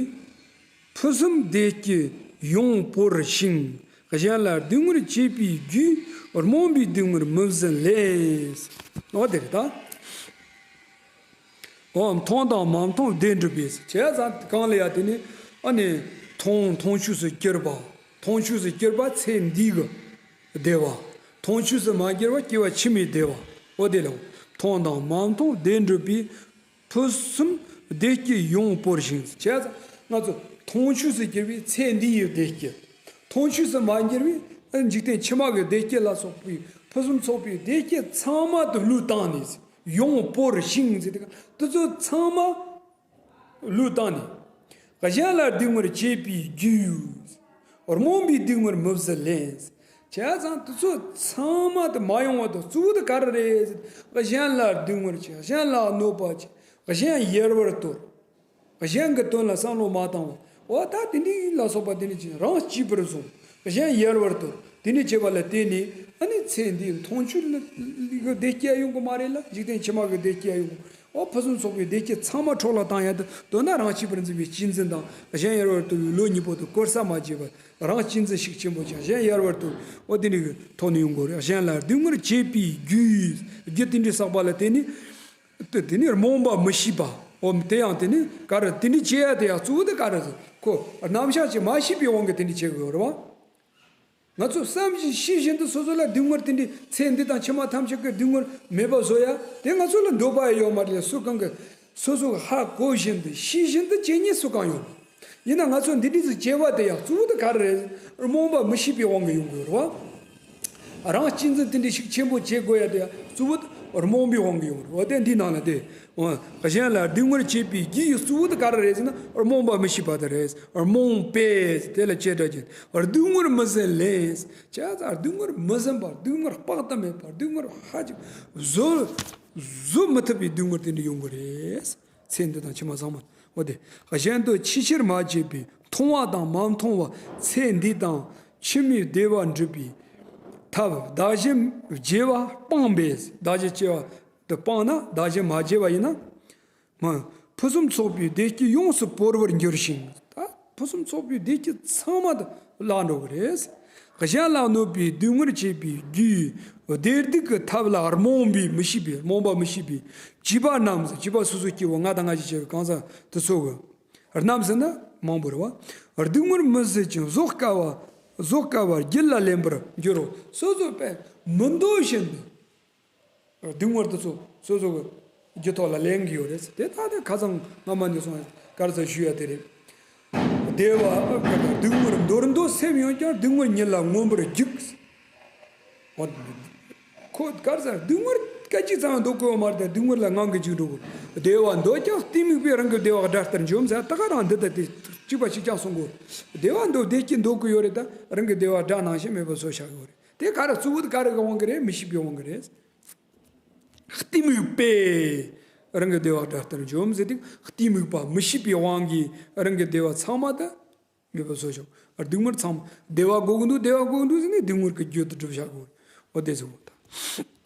ཕུན་སུམ་བདེ་སྐྱིད་ཡོངས་སྤོར་ཞིང་། གཞན་ལ་སྡུག་བསྔལ་བྱེད་པའི་རྒྱུས། རྨོངས་པའི་སྡུག་བསྔལ་མི་བཟད་ལས། འོ་དེ་རེད་ད། འོ་མཐོང་དང་མ་མཐོང་བདེ་འགྲུབ་པས། བྱས་ཙང་གང་ལ་ཡ་དེ་ནི་ཨ་ནི་མཐོང་མཐོང་ཆོས་སུ་གྱུར་པ། མཐོང་ཆོས་སུ་གྱུར་པ་ཚེ་འདིའི་གི་བདེ་བ། མཐོང་ཆོས་སུ་མ་གྱུར་པ་སྐྱེ་བ་ཕྱི་མའི་བདེ་བ། འོ་དེ་ལ་མཐོང་དང་མ་མཐོང་བདེ་འགྲུབ་པའི། ཕུན་སུམ་བདེ་སྐྱིད་ཡོངས་སྤོར་ཞིང་། བྱས་ཙང་ང་ཚོ་མཐོང་ཆོས་སུ་གྱུར་པའི་ཚེ་འདི་ཡི་བདེ་སྐྱིད། མཐོང་ཆོས་སུ་མ་གྱུར་པའི་འཇིག་རྟེན་ཕྱི་མ་གི་བདེ་སྐྱིད་ལ་སོགས་པའི་ཕུན་སུམ་ཚོགས་པའི་བདེ་སྐྱིད་ཚང་མ་དུ་བློས་བཏང་ནས། ཡོངས་སྤོར་ཞིང་ཟེར་དེ་ག་དེ་ཚོ་ཚང་མ་བློས་བཏང་ནས། གཞན་ལ་སྡུག་བསྔལ་བྱེད་པའི་རྒྱུ། རྨོངས་པའི་སྡུག་བསྔལ་མི་བཟད་ལས། བྱས་ཙང་དེ་ཚོ་ཚང་མ་དུ་མ་ཡོང་བ་དང་གཙོ་བོ་དེ་ག་རེ་རེད། གཞན་ལ་སྡུག་བསྔལ་བྱེད། གཞན་ལ་གནོད་པ་བྱེད། གཞན་ཡལ་བར་དོར། གཞན་གྱི་དོན་ལ་བསམ་བློ་མ་བཏང་བ། འོ་ད་དེ་འདྲའི་ལ་སོགས་པ་དེ་འདྲ་ཅིག་རང་གཅེས་པར་བཟུང་། གཞན་ཡལ་བར་དོར། དེ་འདྲ་བྱེད་པ་ལ་བརྟེན་ནས་ཨ་ནི་ཚེ་འདིའི་མཐོང་ཆོས་ལ་བདེ་སྐྱིད་ཡོང་གི་མ་རེད་ལ། འཇིག་རྟེན་ཕྱི་མ་གི་བདེ་སྐྱིད་ཡོང་གི། འོ་ཕུན་སུམ་ཚོགས་པའི་བདེ་སྐྱིད་ཚང་མ་འཕྲོག་ལ་བཏང་ཡ་དེ་དོན་དག་རང་གཅེས་པར་འཛིན་པའི་གཅེས་འཛིན་དང་། གཞན་ཡལ་བར་དོར་བའི་བློ་གཉིས་པོ་དེ་བཀོལ་ས་མ་བྱས་པར་རང་གཅེས་འཛིན་ཤུགས་ཆེན་པོ་ཅན། གཞན་ཡལ་བར་དོར། འོ་དེ་འདྲའི་གི་ཐོག་ནས་ཡོང་དགོས་རེད། གཞན་ལ་སྡུག་བསྔལ་བྱེད་པའི་རྒྱུ། རྒྱུ་དེ་འདྲའི་བསགས་པ་ལ་བརྟེན་ནས། དེ་དེ་ནི་རྨོངས་པ་མི་ཤེས་པ། འོ་དེ་ཡང་དེ་ནི་ག་རེ། དེ་འདྲ་བྱེད་ཡ་དེ་ཡང་གཙོ་བོ་དེ་ག་རེ་ཟེར། ཁོ་རྣམ་གཞག་ཅིག་མ་ཤེས་པའི་དབང་གིས་དེ་འདྲ་བྱེད་དགོས་རེད་བ། ང་ཚོ་བསམ་བཞིན་ཤེས་བཞིན་དུ་སོ་སོ་ལ་སྡུག་བསྔལ་དེ་འདྲའི་ཚེ་འདི་དང་ཕྱི་མ་ཐམས་ཅད་ཀྱི་སྡུག་བསྔལ་མེད་པ་བཟོ་ཡ་དེ་ང་ཚོ་ལ་འདོད་པ་ཡོད་མ་རེད། སུ་གང་གི་སོ་སོ་ཧ་གོ་བཞིན་དུ་ཤེས་བཞིན་དུ་བྱེད་ཉེན་སུ་གང་ཡོད། ཡིན་ན་ང་ཚོ་འདི་འདྲ་ཟིག་བྱེད་པ་དེ་ཡང་གཙོ་བོ་དེ་ག་རེ་རེད། རྨོངས་པ་མི་ཤེས་པའི་དབང་གིས་ཡོང་གི་ཡོད་རེད་བ། རང་གཅེས་འཛིན་དེ་འདྲའི་ཤུགས་ཆེན་པོ་བྱེད་དགོས་ཡ་དེ་ཡང་གཙོ་བོ་དེ་རྨོངས་པའི་དབང་གིས་ཡོང་གི་རེད་བ། དེ་འདི་ནང་ལ་དེ། འོ། གཞན་ལ་སྡུག་བསྔལ་བྱེད་པའི་རྒྱུ་ཡི་གཙོ་བོ་དེ་ག་རེ་རེད་ཟེར་ན་རྨོངས་པ་མི་ཤེས་པ་དེ་རེད། རྨོངས་པས་དེ་ལ་བྱེ་བྲག་ཅན། སྡུག་བསྔལ་མི་བཟད་ལས། བྱས་ཙང་སྡུག་བསྔལ་མི་ཟིན་པ། སྡུག་བསྔལ་དཔག་ཏུ་མེད་པ། སྡུག་བསྔལ་ཧ་ཅང་བཟོད་བཟོད་མི་ཐུབ་པའི་སྡུག་བསྔལ་དེ་འདྲ་ཡོང་གི་རེད། ཚེ་འདི་དང་ཕྱི་མ་ཚང་མ། འོ་དེ། གཞན་དོན་ཆེས་ཆེར་མ་བྱས་པའི་མཐོང་བ་དང་མ་མཐོང་བ། ཚེ་འདི་དང་ཕྱི་མའི་བདེ་བ་འགྲུབ་པའི་ཐབས། བདག་གཞན་བརྗེ་བ་སྤངས་པས། བདག་གཞན་བརྗེ་བ་དེ་སྤངས་ན། བདག་གཞན་མ་བརྗེ་བ་ཡིན་ན། མ། ཕུན་སུམ་ཚོགས་པའི་བདེ་སྐྱིད་ཡོངས་སུ་བོར་བར་འགྱུར་ཞིང་། ད་ཕུན་སུམ་ཚོགས་པའི་བདེ་སྐྱིད་ཚང་མ་དེ་བརླག་འགྲོ་གི་རེད། གཞན་ལ་གནོད་པའི་སྡུག་བསྔལ་བྱེད་པའི་རྒྱུའི་བདེ་སྡུག་གི་ཐབས་ལ་རྨོངས་པའི་མི་ཤེས་པའི། རྨོངས་པ་མི་ཤེས་པའི་བྱིས་པ་རྣམས་ཟེར། བྱིས་པ་སོ་སོ་སྐྱེ་བོ་ང་དང་ང་ཞིག་བྱས་པའི་གང་ཟག་དེ་ཚོ་གི། རྣམས་ཟེར་ན་མང་པོ་རེད་བ། སྡུག་བསྔལ་མི་བཟད་ཅིང་བཟོད་དཀའ་བ། བཟོད་དཀའ་བར་རྒྱུད་ལ་ལེན་པར་འགྱུར་རོ། སོ་སོ་པས་མི་འདོད་བཞིན་དུ། སྡུག་བསྔལ་དེ་ཚོ་སོ་སོ་གི་རྒྱུད་ཐོག་ལ་ལེན་གྱི་ཡོད་རེད། དེ་ལྟ་སྟེ་ཁ་སང་སྔ་མ་ནས་སོང་ག་རེ་ཟེར་ཞུ་ཡ་དེ་རེད། བདེ་བ་སྡུག་བསྔལ་འདོར་འདོད་སེམས་ཡོད་ཀྱང་། སྡུག་བསྔལ་ཉིད་ལ་མངོན་པར་རྒྱུག། འོ། ཁོ་ག་རེ་ཟེར། སྡུག་བསྔལ་སྐད་ཅིག་ཙམ་ཡང་འདོད་ཀྱི་ཡོད་མ་རེད་དེ། སྡུག་བསྔལ་ལ་ངང་གིས་འཇུག་འགྲོ་དགོས། བདེ་བ་འདོད་ཀྱང་གཏི་མུག་པས། རང་གི་བདེ་བ་དགྲ་ལྟར་འཇོམས་ཟེར། ད་ག་རང་འདི་ལྟ་སྟེ་གཅིག་པ་གཅིག་རྐྱང་གསུང་དགོས། བདེ་བ་འདོད། བདེ་སྐྱིད་འདོད་ཀྱི་ཡོད་རེད། ད་རང་གི་བདེ་བ་དགྲ་ནང་བཞིན་མེད་པར་བཟོས་བཞག་ཡོད་རེད། དེ་ག་རེ། གཙོ་བོ་དེ་ག་རེ་གི་དབང་གིས་རེད། མི་ཤེས་པའི་དབང་གིས་རེད། གཏི་མུག་པས་རང་གི་བདེ་བ་དགྲ་ལྟར་འཇོམས་ཟེར་དུས། གཏི་མུག་པ་མི་ཤེས་པའི་དབང་གིས་རང་གི་བདེ་བ་ཚང་མ་དེ་མེད་པར་བཟོས་ཤོག། སྡུག་བསྔལ་ཚང་མ། བདེ་བ་དགོས་ཀྱི་འདུག། བདེ་བ་དགོས་ཀྱི་འདུག་ཟེར་ནས་སྡུག་བསྔལ་གྱི་རྒྱུ་དེ་སྒྲུབ་བཞག་དགོས། འོ་དེ་ཟེར་བ་དང་།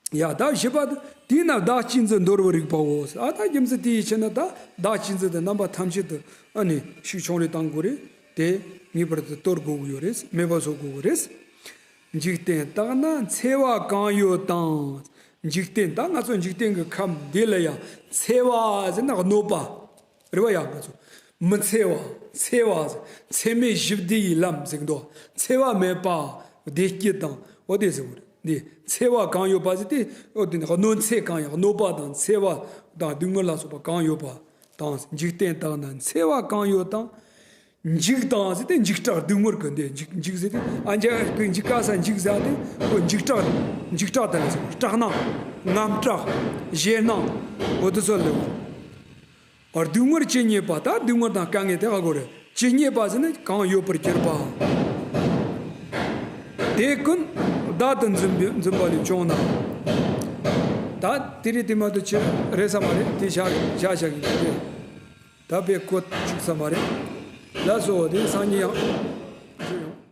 ཡ་ད་བཞི་པ་དེ། དེས་ན་བདག་གཅེས་འཛིན་འདོར་བར་རིགས་པའོ། ཨ་ད་རྒྱུ་མཚན་དེའི་ཕྱིར་ན་ད་བདག་གཅེས་འཛིན་དེ་རྣམ་པ་ཐམས་ཅད་དུ་ཨ་ནི་ཤུགས་ཆུང་རུ་བཏང་དགོས་རེད། དེ་ངེས་པར་དུ་གཏོར་དགོས་ཀྱི་ཡོད་རེད། མེད་པ་བཟོ་དགོས་ཀྱི་རེད། འཇིག་རྟེན་བརྟགས་ན་འཚེ་བ་གང་ཡོད་དང་། འཇིག་རྟེན། ད་ང་ཚོ་འཇིག་རྟེན་གྱི་ཁམས་འདི་ལ་ཡང་འཚེ་བ་ཟེར་ན་གནོད་པ། རེད་བ། ཡང་ང་ཚོ་མི་འཚེ་བ། འཚེ་བ་ཟེར། འཚེ་མེད་ཞི་བདེ་ཡི་ལམ་ཟེར་གི་འདུག། འཚེ་བ་མེད་པ་བདེ་སྐྱིད་དང་། འོ་དེ་ཟེར་བ་རེད། འདི་འཚེ་བ་གང་ཡོད་པ་ཟེར་དུས། འོ་དེ་ནི་གནོད་འཚེ་གང་ཡོད། གནོད་པ་དང་འཚེ་བ་དང་སྡུག་བསྔལ་ལ་སོགས་པ་གང་ཡོད་པ་དང་། འཇིག་རྟེན་བརྟགས་ན་འཚེ་བ་གང་ཡོད་དང་། འཇིགས་དང་ཟེར་ཏེ་འཇིགས་སྐྲག་སྡུག་བསྔལ་གྱི་འདི་འཇིགས་འཇིགས་ཟེར་ཏེ་ཨ་འཇིགས་ཀྱི་འཇིགས་ག་ས་འཇིགས་ཟེར་ཏེ་ཁོ་འཇིགས་སྐྲག་འཇིགས་སྐྲག་དེ་ལ་ཟེར་སྐྲག་སྣང་ངམ་སྐྲག་ཞེད་སྣང་འོ་དེ་ཚོ་ལ་སྡུག་བསྔལ་ཇི་སྙེད་པ་ད་སྡུག་བསྔལ་དང་དཀའ་ངལ་དེ་ག་གོ་རེད། ཇི་སྙེད་པ་ཟེར་ན་གང་ཡོད་པར་གྱུར་པ། དེ་ཀུན་བདག་ཏུ་འཛིན་པའི་འཛིན་པ་ལས་བྱུང་ན། ད་དེ་རེད་དེ་མ་གཏོགས་ཅི་རེད་ས་མ་རེད་དེ་བཞག་བཞག་བཞག་གི་འདུག་གས། ད་དཔེ་བཀོད་བཅུག་ས་མ་རེད། ལགས་སོ་དེ་སང་ཉིན་ཡང་ཞུ་ཡོང་།